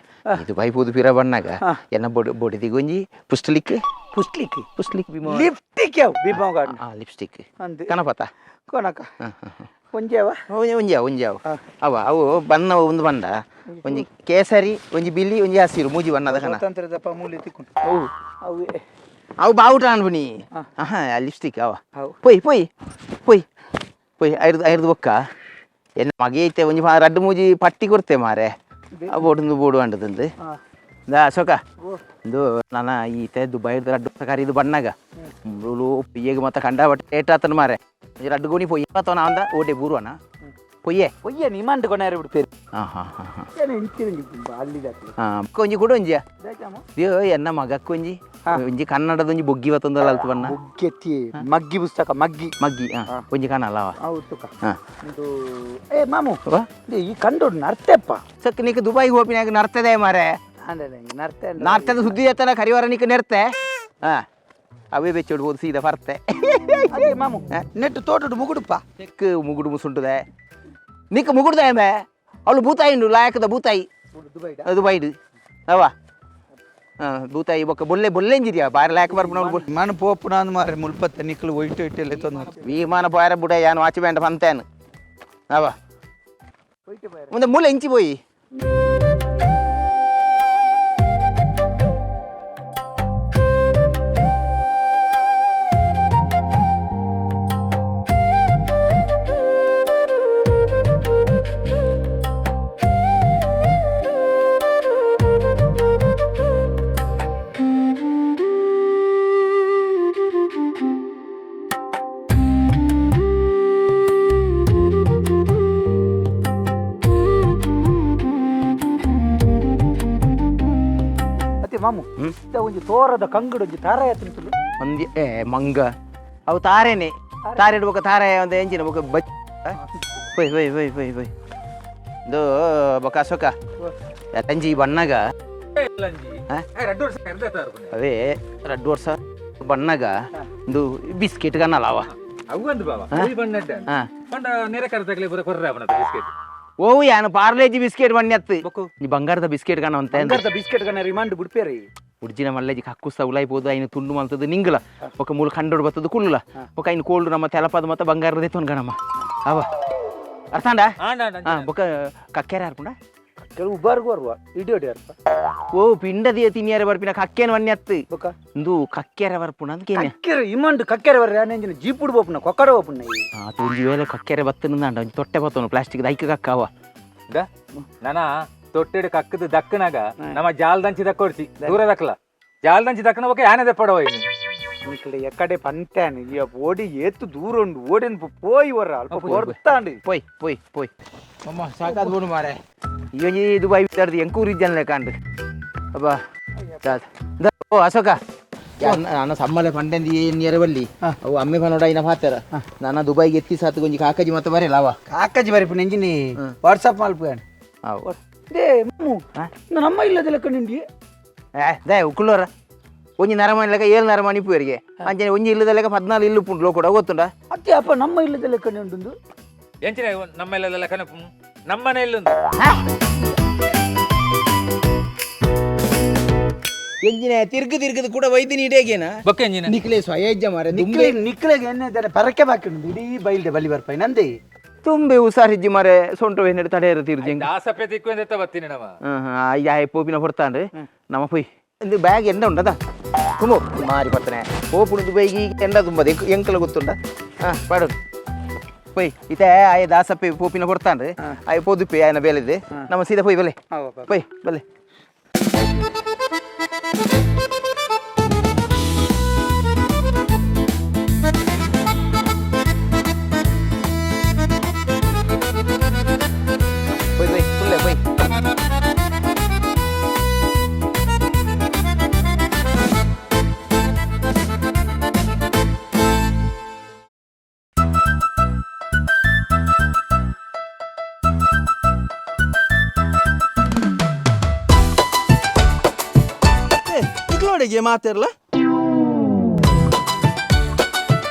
ಇದು ಬೈ ಪೋದು ಪಿರ ಬಣ್ಣಾಗ ಎನ್ನ ಬೊಡಿ ಬೊಡಿದಿಗೆ ಒಂಜಿ ಪುಸ್ತಲಿಕ್. ಪುಸ್ಲಿಕ್. ಪುಸ್ಲಿಕ್ ಬಿಮೋ. ಲಿಪ್ಟಿಕ್ ಯಾವ ಬಿಮೋ ಗಾಡ್. ಆ ಲಿಪ್ಸ್ಟಿಕ್. ಅಂದ್. ಕನಪತ. ಕೊನಕ ಒಂಜೇವ. ಒಂಜಿ ಒಂಜಿ ಅವು ಅವ ಅವು ಬಣ್ಣ ಒಂದು ಬಣ್ಣ ಒಂಜಿ ಕೇಸರಿ ಒಂಜಿ ಬಿಳಿ ಒಂಜಿ ಹಸಿರು ಮೂಜಿ ಬಣ್ಣದ ಕಣ. ಸ್ವಾತಂತ್ರ್ಯದ ಮೂಲೆ ತಿಕ್ಕೊಂಡು ಅವು ಅವು. ಅವು ಬಾವುಟ ಅನ್ಬುನಿ ಆಹಾ ಲಿಪ್ಸ್ಟಿಕ್ ಅವ. ಅವು. ಪೊಯ್ ಪೊಯ್ ಪೊಯ್ ಪೊಯ್ ಐರ್ದು ಐರ್ದು ಬೊಕ್ಕ ಎನ್ನ ಮಗೆ ಐತೆ ಒಂಜಿ ರಡ್ಡು ಮೂಜಿ ಪಟ್ಟಿ ಕೊಡ್ತೆ ಮಾರೆ ಬೋಡು ಬೋಡು ಅಂಡದಂದು ದಾ ಅಶೋಕ ಇಂದು ನಾನ ಈತೆ ದುಬೈದ ರಡ್ಡು ಕರಿದು ಬಣ್ಣಗ ಮುಳು ಪಿಯ್ಯಗೆ ಮತ್ತೆ ಕಂಡ ಬಟ್ ಏಟ್ ಆತನ ಮಾರೆ ಒಂಜಿ ರಡ್ಡು ಗೋಣಿ ಪೊಯ್ಯ ಆತನ ಅಂದ ಓಟೆ ಬೂರುವನ ಪೊಯ್ಯೆ. ಒಯ್ಯ ನಿಮಾಂಡ್ ಕೊನಾರ ಬಿಡ್ಪೇರು. ಹಾಂ ಹಾಂ ಹಾಂ ಹಾಂ. ಏನ ಇಂಚಿನ ಅಲ್ಲಿದಾಕ್ಲಿ. ಹಾಂ ಒಂಜಿ ಕೊಡು ಒಂಜಿಯ ಅಯ್ಯೋ ಎನ್ನ ಮಗಕ್ಕೆ ಒಂಜಿ ಒಂಜಿ ಕನ್ನಡದ ಒಂಜಿ ಬೊಗ್ಗಿ ಬತ್ತೊಂದಲ್ಲ ಅಲ್ತು ಬಣ್ಣ. ಬೊಗ್ಗೆತ್ತಿ ಮಗ್ಗಿ ಪುಸ್ತಕ ಮಗ್ಗಿ. ಮಗ್ಗಿ ಹಾಂ ಒಂಜಿ ಕಾಣಲ್ಲ ಅವ. ಹೌದು ತುಕ. ಹಾಂ. ಇದು ಏ ಮಾಮು. ವಾ? ಈ ಕಂಡೋಡು ನರ್ತೆಪ್ಪ. ಸಕ್ ನೀಕ ದುಬೈಗೆ ಹೋಪಿನಾಗ ನರ್ತದೆ ಮಾರೆ. ನರ್ತೆ. ನರ್ತದ ಸುದ್ದಿ ಎತ್ತನ ಕರಿವಾರ ನೀಕ ನೆರ್ತೆ ಹಾಂ ಅವೇ ಬೆಚ್ಚಿಡ್ಬೋದು ಸೀದಾ ಪರ್ತೆ. ಅದೇ ಮಾಮು ನೆಟ್ಟು ತೋಟಡು ಮುಗುಡುಪ್ಪ. ಚೆಕ್ ಮುಗುಡು ಮುಸುಂಟುದೆ ನಿಕ್ಕ ಮುಗುಡ್ದ ಏಮೆ ಅವಳು ಬೂತಾಯಿ ಉಂಡು ಲಾಯಕದ ಬೂತಾಯಿ ದುಬೈಡ್ ಅವ ಹಾಂ ಬೂತಾಯಿ ಬೊಕ್ಕ ಬೊಲ್ಲೆ ಬೊಲ್ಲೆಂಜಿರಿಯ ಬಾರಿ ಲಾಯಕ ಬರ್ಪುನ ಅವಳು. ಮನ ಪೋಪುನ ಮಾರೆ ಮುಲ್ಪತ್ತ ನಿಕ್ಲು ಒಯ್ಟು ಒಯ್ಟು ಎಲ್ಲ ತೊಂದು. ವಿಮಾನ ಪೋಯರ ಬುಡ ಯಾನು ವಾಚ್ ಬೇಂಡ ಪಂತೇನು ಅವ ಮುಂದೆ ಮೂಲೆ ಇಂಚಿ ಪೋಯಿ. ಅತ್ತೆ ಮಾಮು ಇತ್ತ ಒಂಜಿ ತೋರದ ಕಂಗಡು ಒಂಜಿ ತಾರ ಎತ್ತುಂಟು. ಒಂದಿ ಏ ಮಂಗ ಅವು ತಾರೇನೆ ತಾರೆ ಇಡ್ಬೇಕ ತಾರೆ ಒಂದು ಎಂಜಿನ ಬೊಕ ಬಚ್ ಪೊಯ್ ಪೊಯ್ ಪೊಯ್ ಪೊಯ್ ಪೊಯ್ ಇದು ಬೊಕ ಅಶೋಕ ತಂಜಿ ಬಣ್ಣಗ ಅವೇ ರಡ್ಡು ವರ್ಷ ಬಣ್ಣಗ ಇಂದು ಬಿಸ್ಕೆಟ್ ಕನ್ನಲ್ಲ ಅವ. ಅವಂದು ಬಾವ ಬಣ್ಣ ಹಾ. ಪಂಡ ನೆರೆ ಕರೆದಾಗಲೇ ಬರ ಕೊರ್ರೆ ಅವನ ಬಿಸ್ಕೆಟ್. ಓ ಯಾನು ಪಾರ್ಲೇಜಿ ಬಿಸ್ಕೆಟ್ ಬಣ್ಣತ್ತು ಈ ಬಂಗಾರದ ಬಿಸ್ಕೆಟ್ ಕಾಣ ಅಂತ. ಬಂಗಾರದ ಬಿಸ್ಕೆಟ್ ಕಣ ರಿಮಾಂಡ್ ಬಿಡ್ಪೇರಿ. ಉಡ್ಜಿನ ಮಲ್ಲೇಜಿ ಕಕ್ಕುಸ್ತ ಉಲಾಯಿ ಪೋದು ಐನು ತುಂಡು ಮಲ್ತದ್ದು ನಿಂಗಲ ఒక ಮೂಲ ಕಂಡೋಡು ಬತ್ತದು ಕುಳ್ಳುಲ ఒక ಐನು ಕೋಲ್ಡು ನಮ್ಮ ತೆಲಪದ ಮತ್ತೆ ಬಂಗಾರದ ಎತ್ತೊನ್ ಗಣಮ್ಮ ಅವ ಅರ್ಥಾಂಡ. ಹಾ ಬೊಕ ಕಕ್ಕೆರ ಹಾರ್ಪುಂಡ. ಕೆಲವು ಉಬಾರ್ಗು ಬರುವ ಇಡಿ ಅರ್ಪ. ಓ ಪಿಂಡದಿಯ ತಿನಿಯರ ಬರ್ಪಿನ ಕಕ್ಕೇನ ವನ್ಯತ್ತು. ಬೊಕ ಇಂದು ಕಕ್ಕೆರ ಬರ್ಪುಂಡ ಅಂದ್ಕೇನೆ. ಕಕ್ಕೆರೆ ಇಮಾಂಡ್ ಕಕ್ಕೆರೆ ಬರ್ರೆ ಆನೆಂಜಿನ ಜೀಪುಡು ಬೋಪುನ ಕೊಕ್ಕಡ ಬೋಪುನ. ಆ ಒಂಜಿ ವೇಳೆ ಕಕ್ಕೆರೆ ಬತ್ತನಂದಾಂಡ ಒಂಜಿ ತೊಟ್ಟೆ ಬತ್ತವನು ಪ್ಲಾಸ್ಟಿಕ್ ಐಕ ಕಕ್ಕವ. ನನ ತೊಟ್ಟೆಡು ಕಕ್ಕದ ದಕ್ಕನಾಗ ನಮ್ಮ ಜಾಲದಂಚಿ ದಕ್ಕೊಡ್ಸಿ ದೂರ ದಕ್ಕಲ ಜಾಲದಂಚಿ ದಕ್ಕನ ಬೊಕ ಯಾನೆ ದೆಪ್ಪಡವ ಇನ್ನು. ನಿಕ್ಲೆ ಎಕ್ಕಡೆ ಪಂತಾನು ಈ ಓಡಿ ಏತು ದೂರ ಉಂಡು ಓಡಿನ ಪೋಯಿ ವರ್ರ ಅಲ್ಪ ಹೊರ್ತಾಂಡು. ಪೊಯ್ ಪೊಯ್ ಪೊಯ್ ಅಮ್ಮ ಸಾಕಾದ ಬೋಡು ಮಾರೆ ಈ ಒಂಜಿ ದುಬೈ ಬಿದ್ದಾಡ್ದು ಎಂಕೂರು ಇದ್ದಾನೆ ಕಾಂಡು ಅಬ್ಬಾ ಓ ಅಶೋಕ ನಾನು ಸಮ್ಮಲೆ ಪಂಡೆಂದು ಎರವಲ್ಲಿ ಅವು ಅಮ್ಮೆ ಪನೋಡ ಇನ ಪಾತೆರ ನಾನು ದುಬೈಗೆ ಎತ್ತಿ ಸಾತು ಒಂಜಿ ಕಾಕಜಿ ಮತ್ತೆ ಬರೆಯಲ್ಲ ಅವ. ಕಾಕಜಿ ಬರಿಪು ನೆಂಜಿನಿ ವಾಟ್ಸಪ್ ಮಲ್ಪು. ಅವು they ಮಾಮು ನಮ್ಮ ಇಲ್ಲದ ಲೆಕ್ಕ ನಿಂಡಿ. ಏ they ಉಕ್ಕುಳ್ಳೋರ ಒಂಜಿ ನರಮಣಿ ಲೆಕ್ಕ ಏಳು ನರಮಣಿ ಇಪ್ಪುವರಿಗೆ ಅಂಚನೆ ಒಂಜಿ ಇಲ್ಲದ ಲೆಕ್ಕ 14 ಇಲ್ಲು ಪುಂಡು ಲೋಕೋಡ ಗೊತ್ತುಂಡ. ಅತ್ತೆ ಅಪ್ಪ ನಮ್ಮ ಇಲ್ಲದ ಲೆಕ್ಕ ನಿಂಡುಂದು. ಎಂಚಿನ ನಮ್ಮೆಲ್ಲ ಕನಪು ನಮ್ಮನೆಯಲ್ಲೊಂದು ಎಂಜಿನ ತಿರ್ಗು ತಿರ್ಗದು ಕೂಡ ವೈದ್ಯ ನೀಡೇಗೇನ ಬೊಕ್ಕ ಎಂಜಿನ ನಿಕ್ಲೆ ಸ್ವಯಜ್ಜ ಮಾರೆ ನಿಕ್ಲೆ ನಿಕ್ಲೆಗೆ ಎಣ್ಣೆ ಇದ್ದಾರೆ ಪರಕೆ ಬಾಕಿ ಉಂಟು ಇಡೀ ಬೈಲ್ದೆ ಬಲಿ ಬರ್ಪಾಯಿ ನಂದಿ ತುಂಬೆ ಹುಷಾರಿಜ್ಜಿ ಮಾರೆ ಸೊಂಟ ವೇನೆಡ್ ತಡೆ ಇರತಿರ್ಜಿ ದಾಸಪ್ಪೆ ತಿಕ್ಕು ಎಂತ ಬತ್ತೀನಿ ನಮ್ಮ ಅಯ್ಯ ಪೋಪಿನ ಹೊರ್ತಾನ್ರಿ ನಮ್ಮ ಪೊಯ್ ಇದು ಬ್ಯಾಗ್ ಎಂಡ ಉಂಡದ ತುಂಬ ಮಾರಿ ಬರ್ತನೆ ಪೋಪುಣದು ದುಬೈಗೆ ಈಗ ಎಂಡ ತುಂಬದ ಎಂಕಲ ಗೊತ್ತುಂಡ ಹಾಂ ಪಾಡು ಪೊಯ್ ಇತ್ತೆ ಆಯ ದಾಸಪ್ಪೆ ಪೋಪಿನ ಹೊರ್ತಾನ್ರಿ ಆಯ ಪೋದುಪ್ಪೆ ಆಯನ ಬೇಲೆದೆ ನಮ್ಮ ಸೀದಾ ಪೊಯ್ ಬಲೆ ಪೊಯ್ ಬಲೆ ಪೊಯ್ ಪೊಯ್ ಫುಲ್ಲೆ ಪೊಯ್. ಇಕ್ಲೋಡಿಗೆ ಮಾತಿರಲ್ಲ.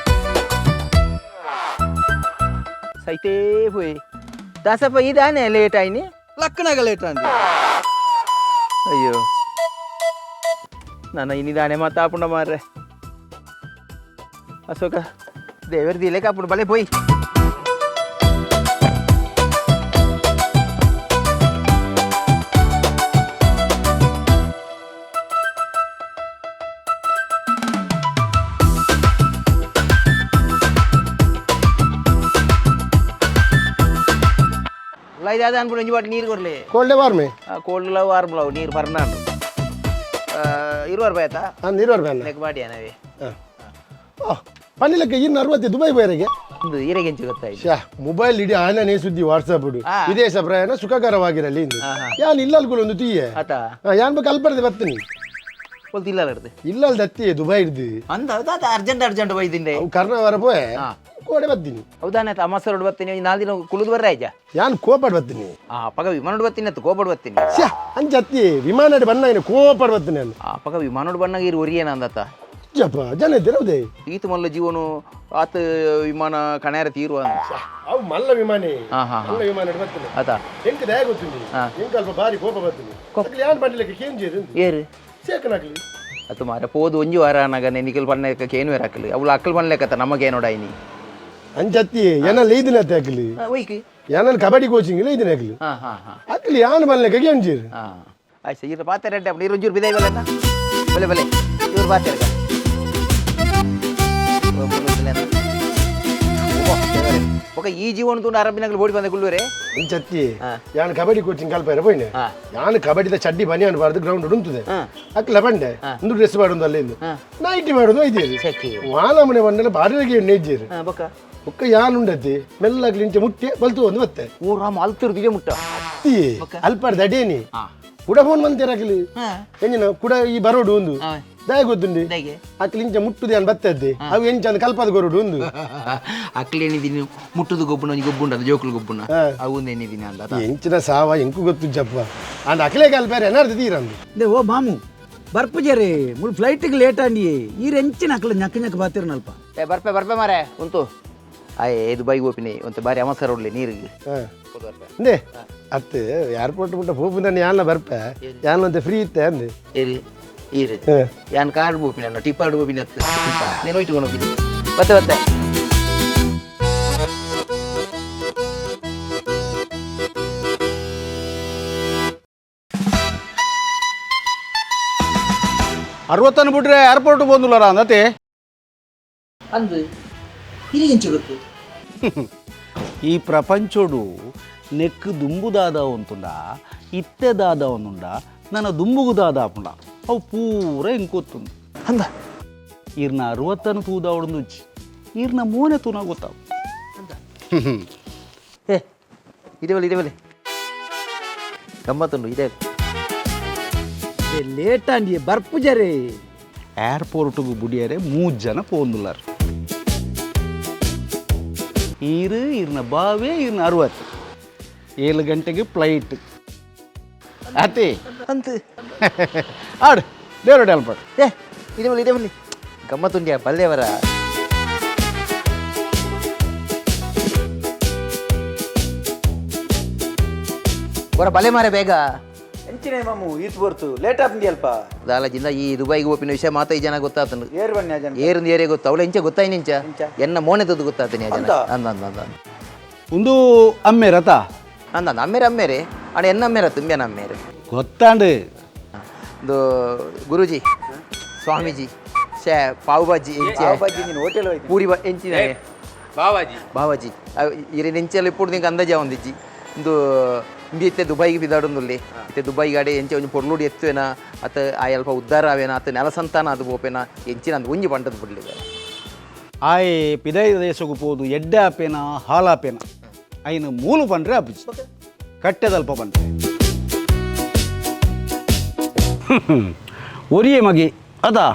ಸೈತೇ ಪೊಯ್ ದಾಸಪ್ಪ ಇದಾನೆ ಲೇಟ್ ಆಯ್ನಿ. ಲಕ್ಕನಾಗ ಲೇಟ್ ಅಂದೆ. ಅಯ್ಯೋ, ನನ್ನ ಇನ್ನಿದಾನೆ ಮಾತಾಪುಂಡ ಮಾರ್ರೆ. ಅಶೋಕ ದೇವರ ದಿಲೆ ಕಾಪುಂಡು ಬಲೆ ಪೋಯ್. ಲೈದಾದ ಅನ್ಕೊಂಡು ಒಂಜಿ ಬಾಟ್ಲಿ ನೀರು ಕೊರ್ಲಿ. ಕೋಲ್ಡ್ ವಾರ್ಮೆ? ಕೋಲ್ಡ್ ಲವ್ ವಾರ್ಮ್ ಲವ್ ನೀರು ಬರ್ನಾಂಡು ಇರುವಾರು ಬಾಯ್ತಾ. ಹಾಂ, ನೀರು ಬೇಡ. ನೆಕ್ ಬಾಡಿ ನಾವೇ. ಹಾಂ, ಪನ್ನಿಲಕ್ಕೆ ಇನ್ನು 60 ದುಬೈ ಬೇರೆಗೆ. ಒಂದು ಈರೆಗೆಂಚು ಗೊತ್ತಾಯ್ತು. ಶ್ಯಾ, ಮೊಬೈಲ್ ಇಡೀ ಆನನೇ ಸುದ್ದಿ ವಾಟ್ಸಪ್. ವಿದೇಶ ಪ್ರಯಾಣ ಸುಖಕರವಾಗಿರಲಿ ಇಂದು. ಯಾನ್ ಇಲ್ಲ ಒಂದು ತೀಯೆ. ಆತ. ಯಾನ್ ಬೇಕು ಅಲ್ಪರ್ದೆ ಬರ್ತೀನಿ. ಇಲ್ಲ ಅಲ್ಲಾಡ್ದೆ. ಇಲ್ಲ ಅಲ್ದ ದುಬೈ ಹಿಡ್ದು. ಅಂದ ಹೌದಾ? ಅರ್ಜೆಂಟ್ ಅರ್ಜೆಂಟ್ ಬೈದಿಂಡೆ. ಅವು ಕರ್ನಾವರ ಪೋಯೆ ಕೋಡೆ ಬರ್ತೀನಿ. ಹೌದಾನೆ, ಅಮಾಸರೋಡ್ ಬರ್ತೀನಿ, ನಾಲ್ ದಿನ ಕುಳಿದು ಬರ್ರ ಆಯ್ಜಾ. ಯಾನ್ ಕೋಪಾಡ್ ಬರ್ತೀನಿ. ಆ ಪಗ ವಿಮಾನೋಡ್ ಬರ್ತೀನಿ ಅತ್ತು ಕೋಪಡ್ ಬರ್ತೀನಿ. ಶ್ಯಾ, ಅಂಚತ್ತಿ ವಿಮಾನ ಬಣ್ಣ ಕೋಪಾಡ್ ಬರ್ತೀನಿ ನಾನು. ಆ ಪಗ ವಿಮಾನೋಡ್ ಬಣ್ಣಗ ಇರು ಒರಿಯೇನ ಅಂದತ್ತ. ಜಪ್ಪ ಜನ ಇದ್ದೀರ ಹೌದೇ. ಈತ ಮಲ್ಲ ಜೀವನು ಆತ ವಿಮಾನ ಕಣ್ಯಾರ ತೀರುವ. ಅವು ಮಲ್ಲ ವಿಮಾನ. ಹಾ, ಹಾ, ಹಾ. ಮಲ್ಲ ವಿಮಾನ ಬರ್ತೀನಿ. ಆತ. ಎಂಕ್ ದಯ ಗೊತ್ತುಂಡಿ, ಎಂಕ್ ಅಲ್ಪ ಭಾರಿ ಕೋಪ ಬರ್ತೀನಿ. ಯಾನ್ ಬಂಡಿಲಕ್ಕೆ ಕೇಂಜಿ. ಏರು? ಸೇಕನಾಗ್ಲಿ. ಅದು ಮಾರ ಪೋದು ಒಂಜಿ ವಾರ ಅನ್ನಾಗ ನಿಖಲ್ ಪಣ್ಣ ಕೇನು ಹಾಕಲಿ ಅವಳು ಅಕ್ಕಲ್ ಪಣ್ಲೇಕತ್ತ ನಮಗೇನೋಡಾಯ್ನಿ. ಅಂಚತ್ತಿ ಏನಲ್ಲಿ ಐದಿನ ಹಾಕಲಿ. ಒಯ್ಕಿ. ಯಾನಲ್ಲಿ ಕಬಡ್ಡಿ ಕೋಚಿಂಗ್ ಇಲ್ಲ ಐದಿನ ಹಾಕಲಿ. ಹಾ ಹಾ ಹಾ. ಅಕ್ಲಿ ಯಾನ್ ಬನ್ಲೆಕ್ಕೆ ಕೇಂಜೀರು. ಹಾ ಆಯ್ತು, ಇರ ಪಾತೆ ರೆಡ್ಡಿ ಅಪ್ಪ ಇರು ಒಂಚೂರು ಬಿದಾಯಿ ಬಲೆ ಬಲೆ ಬಲೆ ಇವ್ರು ಪಾತೆ. ఒక ಈ ಜೀವನ ತುಂಡು ಅರಬಿನಗಲು ಬೋಡಿ ಬಂದ ಕುಳ್ಳುವರೆ. ಇಂಚತ್ತಿ ಯಾನ್ ಕಬಡ್ಡಿ ಕೋಚಿಂಗ್ ಕಲ್ಪಾರ ಪೋಯ್ನೆ. ಯಾನ್ ಕಬಡ್ಡಿದ ಚಡ್ಡಿ ಬನಿಯಾನ್ ಬಾರ್ದು ಗ್ರೌಂಡ್ ಉಂತುದೆ. ಅಕ್ಲ ಬಂಡೆ ಒಂದು ಡ್ರೆಸ್ ಮಾಡೋದು ಅಲ್ಲ ಇಂದು ನೈಟಿ ಮಾಡೋದು ಐದೇರು ವಾಲಮನೆ ಬಂಡೆಲ್ಲ ಬಾರಿಗೆ ನೇಜ್ಜೇರು. ಬೊಕ್ಕ? ಬೊಕ್ಕ ಯಾನ್ ಉಂಡತಿ ಮೆಲ್ಲಗ್ಲಿ ಇಂಚೆ ಮುಟ್ಟಿ ಬಲ್ತು ಒಂದು ಬತ್ತೆ. ಓ ರಾಮ, ಅಲ್ತಿರ್ದಿಗೆ ಮುಟ್ಟ. ಅತ್ತಿ ಅಲ್ಪಾರ್ದ ಅಡೇನಿ ಕುಡ ಫೋನ್ ಬಂತೇರ ಅಕ್ಲಿ ಎಂಜಿನ ಕುಡ ಈ ಬರೋಡು ಒಂದು ದಾಯ ಗೊತ್ತುಂಡಿ. ಅಕ್ಲಿ ಇಂಚೆ ಮುಟ್ಟುದೆ ಅನ್ ಬತ್ತದ್ದೆ ಅವು ಎಂಚ ಅಂದ್ ಕಲ್ಪದ ಕೊರಡು ಒಂದು. ಅಕ್ಲಿ ಏನಿದ್ದೀನಿ ಮುಟ್ಟುದು ಗೊಬ್ಬುನ ಒಂಜಿ ಗೊಬ್ಬುಂಡ ಅದು ಜೋಕುಲು ಗೊಬ್ಬುನ ಅವು ಏನಿದ್ದೀನಿ ಅಂದ. ಎಂಚಿನ ಸಾವ ಎಂಕು ಗೊತ್ತು ಜಪ್ಪ ಅಂಡ್ ಅಕ್ಲೆ ಕಲ್ಪಾರ ಏನಾರ್ದು ತೀರಂದು. They ಓ ಮಾಮು ಬರ್ಪುಜರೆ ಮುಳು ಫ್ಲೈಟಿಗೆ ಲೇಟ್ ಅಂಡಿಯೇ ಈ ರೆಂಚಿನ ಅಕ್ಲ ñಕ್ಕ ñಕ್ಕ ಬಾತಿರ್ನಲ್ಪ. ಏ ಬರ್ಪೆ ಬರ್ಪೆ ಮಾರೆ ಉಂತು ಆಯ್ ದುಬೈಗೆ ಹೋಪಿನಿ ಒಂದು ಬಾರಿ ಅಮಸರ ಉಡ್ಲಿ ನೀರಿಗೆ. ಅಂದೆ ಅತ್ತೆ ಏರ್ಪೋರ್ಟ್ ಮುಟ್ಟ ಪೋಪು ನಾನು ಯಾನ್ಲ ಬರ್ಪೆ ಯಾನ್ಲ ಅಂತ ಫ್ರೀ ಇತ್ತೆ ಅಂದೆ. ಏರಿ ಈರು ಯಾನ್ ಕಾರ್ಡ್ ಬೋಪಿನಿ ಅನ್ನ ಟಿಪ್ಪಾರ್ಡ್ ಬೋಪಿನಿ ಅತ್ತು ನೀನು ಹೋಯ್ತು ಹೋಗಿನಿ ಬತ್ತೆ ಬತ್ತೆ. 60 ಬಿಟ್ರೆ ಏರ್ಪೋರ್ಟ್ ಬಂದುಲ್ಲರ ಅಂದತೆ. ಅಂದು ಹಿರಿಗೆಂಚು ಗೊತ್ತು. ಈ ಪ್ರಪಂಚೋಡು ನೆಕ್ ದುಂಬುದಾದ ಉಂಟುಂಡ ಇತ್ತೆದಾದ ಒಂದುಂಡ ನನ್ನ ದುಂಬುಗುದಾದ ಆಪುಂಡ ಅವು ಪೂರ ಇಂಕೊತ್ತುಂಡು. ಅಂದ. ಈರ್ನ 60 ತೂದಾವಡೊಂದು ಉಜ್ಜಿ ಈರ್ನ ಮೋನೆ ತೂನ ಗೊತ್ತಾವು. ಏ ಇದೇ ಬಲೆ ಇದೇ ಬಲೆ ಗಮ್ಮತ್ತುಂಡು ಇದೇ. ಲೇಟ್ ಅಂಡಿಯೇ ಬರ್ಪುಜರೆ. ಏರ್ಪೋರ್ಟ್ಗೆ ಬುಡಿಯರೆ 3 ಜನ ಪೋಂದುಲ್ಲಾರ. ಈರು ಈರ್ನ ಬಾವೆ ಈರ್ನ 60 7 ಗಂಟೆಗೆ ಫ್ಲೈಟ್ ಅತಿ. ಅಂತ. ಆಡು ದೇವರ ಅಲ್ಪಾಡು. ಏ ಇದೇ ಬಲೆ ಇದೇ ಬಲೆ ಗಮ್ಮತ್ತುಂಡ್ಯಾ ಬಲ್ಲೆವರ. ಹೊರ ಬಲೆ ಮಾರೆ ಬೇಗ ಎಂಚಿನ ಮಾಮು ಈತ್ ಬರ್ತು ಲೇಟ್ ಆಪುಂಡಿ ಅಲ್ಪ ದಾಲಜಿಂದ ಈ ದುಬೈಗೆ ಹೋಪಿನ ವಿಷಯ ಮಾತ ಈ ಜನ ಗೊತ್ತಾತನು ಏರ್ ಬನ್ನಿ ಆ ಜನ ಏರಿಂದ ಏರೇ ಗೊತ್ತು ಅವಳು ಎಂಚ ಗೊತ್ತಾಯ್ನ ಇಂಚ ಎನ್ನ ಮೋನೆ ತದ್ದು ಗೊತ್ತಾತನಿ ಆ ಜನ ಅಂದ ಅಂದ ಅಂದ ಒಂದು ಅಮ್ಮೆ ರಥ ಅಂದ ಅಂದ ಅಮ್ಮೇರೆ ಅಮ್ಮೇರೆ ಅಣ್ಣ ಎನ್ನ ಅಮ್ಮೇರ ತುಂಬ್ಯಾನ ಅಮ್ಮೇರೆ ಗೊತ್ತಾಂಡು ಒಂದು ಗುರುಜಿ ಸ್ವಾಮೀಜಿ ಶೇ ಪಾವ್ ಭಾಜಿ ಎಂಚೆ ಬಾಜಿ ನೀನು ಹೋಟೆಲ್ ಹೋಯ್ತು ಪೂರಿ ಬಾ ಎಂಚಿನ ಬಾವಾಜಿ ಬಾವಾಜಿ ಇರೆ ನೆಂಚಲ್ಲಿ ಇಪ್ಪುಡು ನಿಂಗೆ ಅಂದಾಜ ಒಂದಿಜ್ಜಿ ಒಂದು ಇಂಬಿ ಇತ್ತೆ ದುಬೈಗೆ ಬಿದಾಡೊಂದುಲ್ಲಿ ಇತ್ತೆ ದುಬೈ ಗಾಡಿ ಎಂಚೆ ಒಂಜಿ ಪೊರ್ಲುಡಿ ಎತ್ತುವೆನಾ ಅತ್ತ ಆ ಅಲ್ಪ ಉದ್ದಾರ ಆವೇನಾ ಅತ್ತ ನೆಲ ಸಂತಾನ ಅದು ಬೋಪೇನಾ ಎಂಚಿನ ಅಂದ್ ಒಂಜಿ ಪಂಡದ ಬಿಡ್ಲಿ ಆಯ್ ಪಿದೈ ದೇಶಕ್ಕೆ ಪೋದು ಎಡ್ಡೆ ಆಪೇನ ಹಾಲಾಪೇನ ಐನು ಮೂಲು ಪಂಡ್ರೆ ಅಪ್ಪುಜಿ ಕಟ್ಟೆದಲ್ಪ ಪಂಡ್ರೆ ಒರಿಯೇ ಮಗಿ ಅದಾ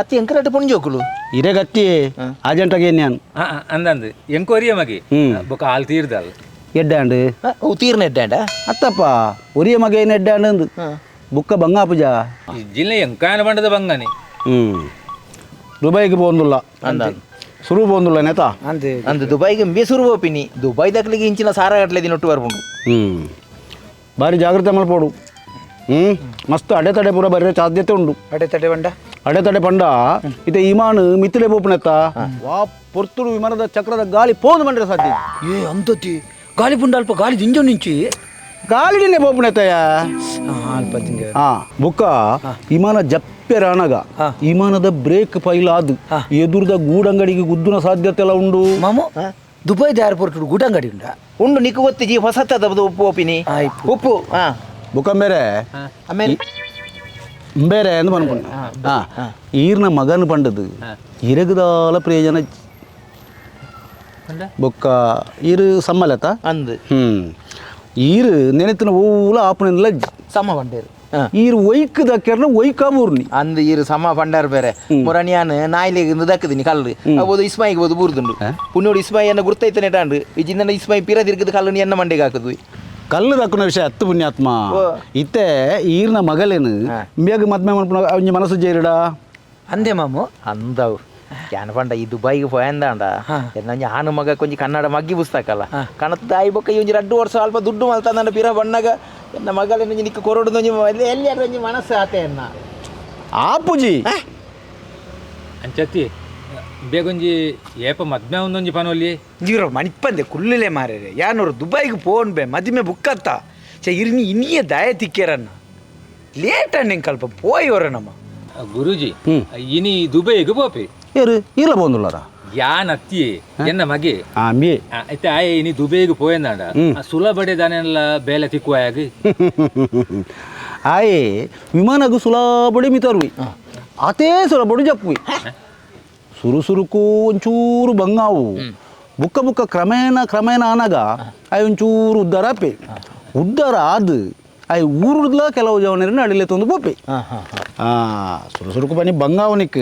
ಅತ್ತಿ ಎಂಕರಟ್ ಪುಂಜೋಕುಲು ಇರೆ ಗತ್ತಿ ಆಜಂಟಗೆ ನಾನು ಅಂದಂದು ಎಂಕೋರಿಯ ಮಗಿ ಬೊಕ ಹಾಲು ತೀರ್ದಲ್ ಎಡ್ಡಾಂಡು ಅವು ತೀರ್ನ ಎಡ್ಡಾಂಡ ಅತ್ತಪ್ಪ ಒರಿಯ ಮಗ ಏನು ಎಡ್ಡಾಂಡು ಅಂದು ಬುಕ್ಕ ಬಂಗಾಪುಜ ಜಿಲ್ಲೆ ಎಂಕಾಯನ ಬಂಡದ ಬಂಗಾನಿ ಹ್ಞೂ ದುಬೈಗೆ ಪೋಂದುಲ್ಲ ಸುರು ಪೋಂದುಲ್ಲ ನೇತಾ ಅಂದೆ ಅಂದು ದುಬೈಗೆ ಬೇಸೂರು ಬೋಪಿನಿ ದುಬೈ ದಕ್ಲಿಗೆ ಇಂಚಿನ ಸಾರ ಗಟ್ಲೆ ದಿನೊಟ್ಟು ಬರ್ಪುಂಡು ಹ್ಞೂ ಭಾರಿ ಜಾಗ್ರತೆ ಮಲ್ಪೋಡು ಹ್ಞೂ ಮಸ್ತ್ ಅಡೆತಡೆ ಪೂರ ಬರೋ ಸಾಧ್ಯತೆ ಉಂಡು ಅಡೆ ತಡೆ ಬಂಡ ಅಡೆತಡೆ ಪಂಡ ಇತ್ತೆ ಇಮಾನು ಮಿತ್ತಲೆ ಪೋಪುನೆತ್ತ ವಾ ಪೊರ್ತುಡು ವಿಮಾನದ ಚಕ್ರದ ಗಾಳಿ ಪೋಂದು ಬಂದ್ರೆ ಸಾಧ್ಯ ಏ ಅಂತತಿ ಗಾಳಿ ಪುಂಡ ಅಲ್ಪ ಗಾಳಿ ದಿಂಜೋ ನಿಂಚಿ ಗಾಳಿಡಿನೇ ಪೋಪುನೆತ್ತಯ್ಯ ಅಲ್ಪ ದಿಂಜ ಹಾ ಬುಕ್ಕ ವಿಮಾನ ಜಪ್ಪೆ ರಾಣಗ ವಿಮಾನದ ಬ್ರೇಕ್ ಫೈಲ್ ಆದು ಎದುರುದ ಗೂಡಂಗಡಿಗೆ ಗುದ್ದುನ ಸಾಧ್ಯತೆ ಎಲ್ಲ ಉಂಡು ಮಾಮು ದುಬೈದ ಏರ್ಪೋರ್ಟ್ ಗೂಡಂಗಡಿ ಉಂಡ ಉಂಡು ನಿಕ್ಕು ಗೊತ್ತಿಜಿ ಹೊಸತದ ಉಪ್ಪು ಓಪಿನಿ ಉಪ್ಪು ಹಾ ಬುಕ್ಕ ಬೇರೆ ಆಮೇಲೆ ಬೇರೆ ಎಂದು ಪನ್ಪುಂಡು ಹಾ ಈರ್ನ ಮಗನ ಪಂಡದು ಇರಗದಾಲ ಪ್ರಯೋಜನ ಬೊಕ್ಕ ಈರು ಸಮ್ಮಲತ ಅಂದು ಹ್ಮ್ ಈರು ನೆನೆತಿನ ಓಲ ಆಪುನೆಲ್ಲ ಸಮ ಪಂಡೇರು ಈರು ಒಯ್ಕ್ ದಕ್ಕೆರ್ನ ಒಯ್ಕಾಬೂರ್ನಿ ಅಂದು ಈರು ಸಮ ಪಂಡಾರ್ ಬೇರೆ ಮುರಣಿಯಾನ್ ನಾಯಿಲೆಗ್ ದಕ್ಕದಿನಿ ಕಲ್ಲು ಅಬೋದು ಇಸ್ಮಾಯಿಗೆ ಬೋದು ಬೂರ್ದುಂಡು ಪುಣ್ಯೋಡು ಇಸ್ಮಾಯಿ ಅನ್ನ ಗುರ್ತೈತೆ ನೆಟಾಂಡು ಈ ಜಿಂದನ ಇಸ್ಮಾಯಿ ಪಿರ ತಿರ್ಗದ ಕಲ್ಲು ನೀ ಎನ್ನ ಮಂಡೆಗೆ ಹಾಕುದು ಕಲ್ಲು ದಕ್ಕುನ ವಿಷಯ ಅತ್ತು ಪುಣ್ಯಾತ್ಮ ಇತ್ತೆ ಈರ್ನ ಮಗಲೇನು ಇಂಬ್ಯಾಗ ಮದ್ಮೆ ಮನ್ಪುನ ಒಂಜಿ ಮನಸ್ಸು ಜೇರಿಡ ಅಂದೆ ಮಾಮು ಅಂದವು ಯಾನ್ ಪಂಡ ಈ ದುಬೈಗೆ ಪೋಯಂದಾಂಡ ಎನ್ನ ಆನು ಮಗ ಕೊಂಚ ಕನ್ನಡ ಮಗ್ಗಿ ಪುಸ್ತಕ ಅಲ್ಲ ಕಣದ ಬೊಕ್ಕ ಈ ಒಂಜಿ ರಡ್ಡು ವರ್ಷ ಅಲ್ಪ ದುಡ್ಡು ಮಲ್ತಂದ ಪಿರ ಬಣ್ಣಗ ಎನ್ನ ಮಗಲೇನು ನಿಕ್ಕ ಕೊರಡು ಒಂಜಿ ಎಲ್ಲಿ ಒಂಜಿ ಮನಸ್ಸು ಆತೆ ಎನ್ನ ಆಪುಜಿ ಅಂಚತ್ತಿ ಬೇಗೊಂಜಿ ಏಪ ಮದ್ಮೆ ಒಂದೊಂಜಿ ಪನೊಲ್ಲಿ ಇರೋ ಮಣಿಪಂದೆ ಕುಲ್ಲಲೆ ಮಾರೇರೆ ಯಾನೋರು ದುಬೈಗೆ ಫೋನ್ ಬೇ ಮದಿಮೆ ಬುಕ್ಕತ್ತ ಚೆ ಇರ್ನಿ ಇನ್ನಿಯ ದಯ ತಿಕ್ಕೇರನ್ನ ಲೇಟ್ ಅಣ್ಣ ಕಲ್ಪ ಪೋಯ್ ಅವರ ನಮ್ಮ ಗುರುಜಿ ಇನಿ ದುಬೈಗೆ ಪೋಪಿ ಏರು ಈರ್ಲ ಪೋಂದುಲ್ಲರ ಯಾನ್ ಅತ್ತಿ ಎನ್ನ ಮಗೆ ಆ ಅಂಬಿ ಇತ್ತೆ ಆಯೆ ಇನಿ ದುಬೈಗೆ ಪೋಯಂದಾಂಡ ಸುಲಭಡೆ ದಾನೆಲ್ಲ ಬೇಲೆ ತಿಕ್ಕುವಾಯಾಗಿ ಆಯೆ ವಿಮಾನಗು ಸುಲಭಡಿ ಮಿತರುವಿ ಅತೇ ಸುಲಭಡಿ ಜಪ್ಪುವಿ ಸುರು ಸುರುಕು ಒಂಚೂರು ಬಂಗಾವು ಬುಕ್ಕ ಬುಕ್ಕ ಕ್ರಮೇಣ ಕ್ರಮೇಣ ಆನಾಗ ಆಯ್ ಒಂಚೂರು ಉದ್ದಾರ ಆಪೆ ಉದ್ದಾರ ಆದು ಆಯ್ ಊರುಡ್ಲ ಕೆಲವು ಜವನರನ್ನ ಅಡಿಲೆ ತಂದು ಪೋಪೆ ಆ ಸುರು ಸುರುಕು ಬನ್ನಿ ಬಂಗಾವನಿಕ್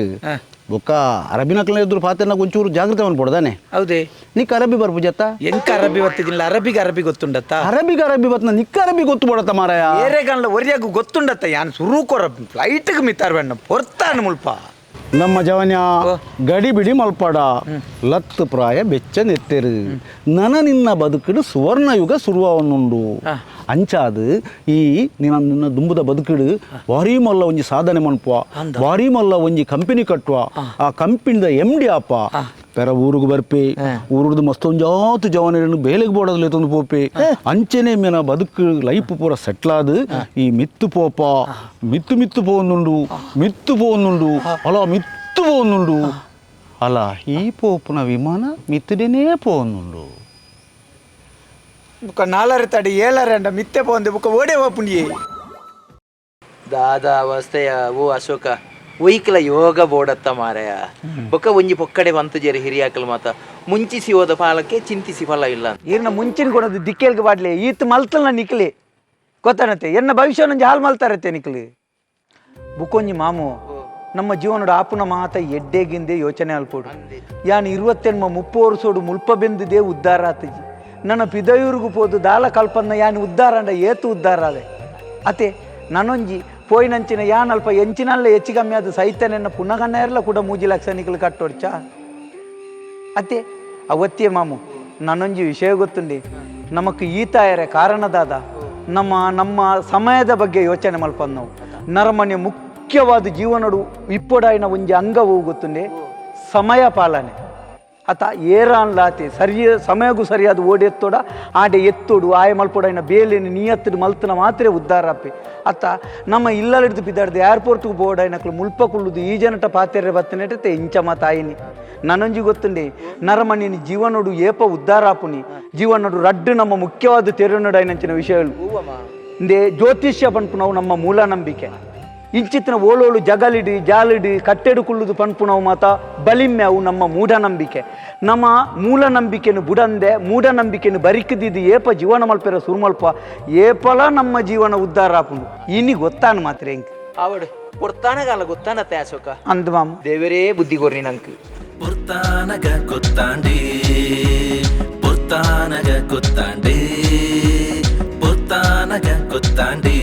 ಬುಕ್ಕ ಅರಬಿನಕ್ಲ ಎದುರು ಪಾತೆನ ಒಂಚೂರು ಜಾಗ್ರತೆ ಪೊಡ್ದಾನೆ ಹೌದೇ ನಿಕ್ ಅರಬಿ ಬರ್ಪು ಜತ್ತ ಎಂಕ ಅರಬ್ಬಿ ಬತ್ತಿದಿಲ್ಲ ಅರಬಿಗೆ ಅರಬ್ಬಿ ಗೊತ್ತುಂಡತ್ತ ಅರಬಿಗೆ ಅರಬಿ ಬತ್ನ ನಿಕ್ಕ ಅರಬಿ ಗೊತ್ತು ಪಡತ್ತ ಮಾರಾಯ ಏರೆ ಗಂಡ್ಲ ಒರಿಯಾಗು ಗೊತ್ತುಂಡತ್ತ ಯಾನ್ ಸುರು ಕೊರ ಫ್ಲೈಟ್ಗೆ ಮಿತ್ತಾರ ಬೇಡ ಪೊರ್ತಾನ ಮುಲ್ಪ ನಮ್ಮ ಜವನ್ಯ ಗಡಿಬಿಡಿ ಮಲ್ಪಡ ಲತ್ತು ಪ್ರಾಯ ಬೆಚ್ಚ ನೆತ್ತೆರು ನನ ನಿನ್ನ ಬದುಕಿಡು ಸುವರ್ಣಯುಗ ಸುರುವವನ್ನುಂಡು ಅಂಚಾದು ಈ ನಿನ್ನ ನಿನ್ನ ದುಂಬುದ ಬದುಕಿಡು ಭಾರಿ ಮಲ್ಲ ಒಂಜಿ ಸಾಧನೆ ಮನ್ಪುವ ಭಾರಿ ಮಲ್ಲ ಒಂಜಿ ಕಂಪನಿ ಕಟ್ಟುವ ಆ ಕಂಪನಿದ ಎಮ್ ಡಿ ಅಪ್ಪ ಪೆರ ಊರಿಗೆ ಬರ್ಪಿ ಊರುಡ್ದು ಮಸ್ತೊಂಜಾತು ಜವನರನ್ನು ಬೇಲೆಗೆ ಬೋಡದಲ್ಲೇ ತಂದು ಪೋಪೆ ಅಂಚೆನೆ ಮೇನ ಬದುಕು ಲೈಫ್ ಪೂರ ಸೆಟ್ಲ್ ಆದು ಈ ಮಿತ್ತು ಪೋಪ ಮಿತ್ತು ಮಿತ್ತು ಪೋವೊಂದುಂಡು ಮಿತ್ತು ಪೋವೊಂದುಂಡು ಅಲ ಮಿತ್ತು ಪೋವೊಂದುಂಡು ಅಲ ಈ ಪೋಪುನ ವಿಮಾನ ಮಿತ್ತುಡೆನೇ ಪೋವೊಂದುಂಡು ಬುಕ್ಕ ನಾಲರೆ ತಡಿ ಏಳರೆ ಅಂಡ ಮಿತ್ತೆ ಪೋಂದೆ ಬುಕ್ಕ ಓಡೆ ಓಪುಂಡಿ ದಾದಾ ಅವಸ್ಥೆಯ ಓ ಅಶೋಕ ಒಯ್ಕಲ ಯೋಗ ಬೋಡತ್ತ ಮಾರಾಯ ಬೊಕ್ಕ ಒಂಜಿ ಪೊಕ್ಕಡೆ ಬಂತು ಜೇರಿ ಹಿರಿಯಾಕಲ್ ಮಾತ ಮುಂಚಿಸಿ ಹೋದ ಫಲಕ್ಕೆ ಚಿಂತಿಸಿ ಫಲ ಇಲ್ಲ ಅಂತ. ಈರ್ನ ಮುಂಚಿನ ಕೊಡೋದು ದಿಕ್ಕೇಲ್ಗೆ ಬಾಡ್ಲಿ ಈತ್ ಮಲ್ತಲ್ನ ನಿಕ್ಲಿ ಗೊತ್ತಾನತ್ತೆ ಎನ್ನ ಭವಿಷ್ಯ ನಂಜಿ ಹಾಲು ಮಲ್ತಾರತ್ತೆ ನಿಕ್ಲಿ ಬುಕ್ಕೊಂಜಿ ಮಾಮು ನಮ್ಮ ಜೀವನದ ಆಪುನ ಮಾತ ಎಡ್ಡೆಗಿಂದೆ ಯೋಚನೆ ಅಲ್ಪೋಡು ಯಾನ್ ಇರುವತ್ತೆನ್ಮ ಮುಪ್ಪು ವರ್ಷೋಡು ಮುಲ್ಪ ಬೆಂದಿದೆ ಉದ್ಧಾರ ಆತಜಿ ನನ್ನ ಪಿದಯೂರಿಗೂ ಪೋದು ದಾಲ ಕಲ್ಪನ್ನ ಯಾನ್ ಉದ್ಧಾರ ಅಂಡ ಏತು ಉದ್ಧಾರ ಅದೆ ಅತೆ ನಾನೊಂಜಿ ಪೋಯಿನಂಚಿನ ಯಾನ್ ಅಲ್ಪ ಎಂಚಿನಲ್ಲ ಹೆಚ್ಚು ಕಮ್ಮಿ ಅದು ಸೈತನೆನ್ನ ಪುನಗನ್ನ ಇರಲ್ಲ ಕೂಡ ಮೂಜಿ ಲಕ್ಷ ನಿಕ್ಲು ಕಟ್ಟೋಡ್ಚಾ ಅತ್ತೆ ಅವತ್ತಿಯ ಮಾಮು ನಾನೊಂಜಿ ವಿಷಯ ಗೊತ್ತುಂಡಿ ನಮಕ್ ಈತಾಯರೆ ಕಾರಣದಾದ ನಮ್ಮ ನಮ್ಮ ಸಮಯದ ಬಗ್ಗೆ ಯೋಚನೆ ಮಲ್ಪಂದು ನಾವು. ನರಮನೆ ಮುಖ್ಯವಾದ ಜೀವನಡು ಇಪ್ಪೊಡಾಯಿನ ಒಂಜಿ ಅಂಗವು ಗೊತ್ತುಂಡೆ ಸಮಯ ಪಾಲನೆ. ಅತ ಏರಾನ್ಲಾತೆ ಸರಿಯ ಸಮಯಗೂ ಸರಿಯಾದ ಓಡಿ ಎತ್ತೋಡ ಆಡೆ ಎತ್ತೋಡು ಆಯ ಮಲ್ಪೊಡಾಯಿನ ಬೇಲೆನು ನಿಯತ್ತಡು ಮಲ್ತನ ಮಾತ್ರ ಉದ್ಧಾರ ಅಪ್ಪೆ. ಅತ್ತ ನಮ್ಮ ಇಲ್ಲಲಿಡ್ದು ಬಿದ್ದಾಡ್ದು ಏರ್ಪೋರ್ಟ್ಗೆ ಬೋಡಾಯಿನಕ್ಲು ಮುಲ್ಪ ಕುಳ್ಳುದು ಈ ಜನಟ ಪಾತೆರೆ ಬತ್ತನೆಟತೆ ಇಂಚಮ ತಾಯಿನಿ. ನನೊಂಜಿ ಗೊತ್ತುಂಡೆ ನರಮಣಿನ ಜೀವನೋಡು ಏಪ ಉದ್ಧಾರ ಆಪುನಿ ಜೀವನೋಡು ರಡ್ಡು ನಮ್ಮ ಮುಖ್ಯವಾದ ತೆರನುಡಾಯಿನಂಚಿನ ವಿಷಯಗಳು. ಇಂದೇ ಜ್ಯೋತಿಷ್ಯ ಪನ್ಪುನವು ನಮ್ಮ ಮೂಲ ನಂಬಿಕೆ. ಇಂಚಿತ್ತಿನ ಓಲೋಳು ಜಗಲಿಡಿ ಜಾಲಿಡಿ ಕಟ್ಟೆಡು ಕುಳ್ಳುದು ಪನ್ಪುನವು ಮಾತ ಬಲಿಮ್ಮೆ, ಅವು ನಮ್ಮ ಮೂಢನಂಬಿಕೆ. ನಮ್ಮ ಮೂಲ ನಂಬಿಕೆನು ಬುಡಂದೆ ಮೂಢನಂಬಿಕೆನು ಬರಿಕದಿದ್ದು ಏಪ ಜೀವನ ಮಲ್ಪೆರ ಸುರುಮಲ್ಪ ಏಪಲ ನಮ್ಮ ಜೀವನ ಉದ್ಧಾರ ಆಪುಂಡು. ಇನಿ ಗೊತ್ತಾನು ಮಾತ್ರ ಎಂಕ್ ಆವಡು ಪೊರ್ತಾನಗಾಲ ಗೊತ್ತಾನತ್ತೆ ಅಶೋಕ. ಅಂದ್ ಮಾಮ. ದೇವರೇ ಬುದ್ಧಿ ಕೊರ್ನಿ ನಂಕ್. ಪೊರ್ತಾನಗ ಕೊತ್ತಾಂಡೆ, ಪೊರ್ತಾನಗ ಕೊತ್ತಾಂಡೆ, ಪೊರ್ತಾನಗ ಕೊತ್ತಾಂಡೆ.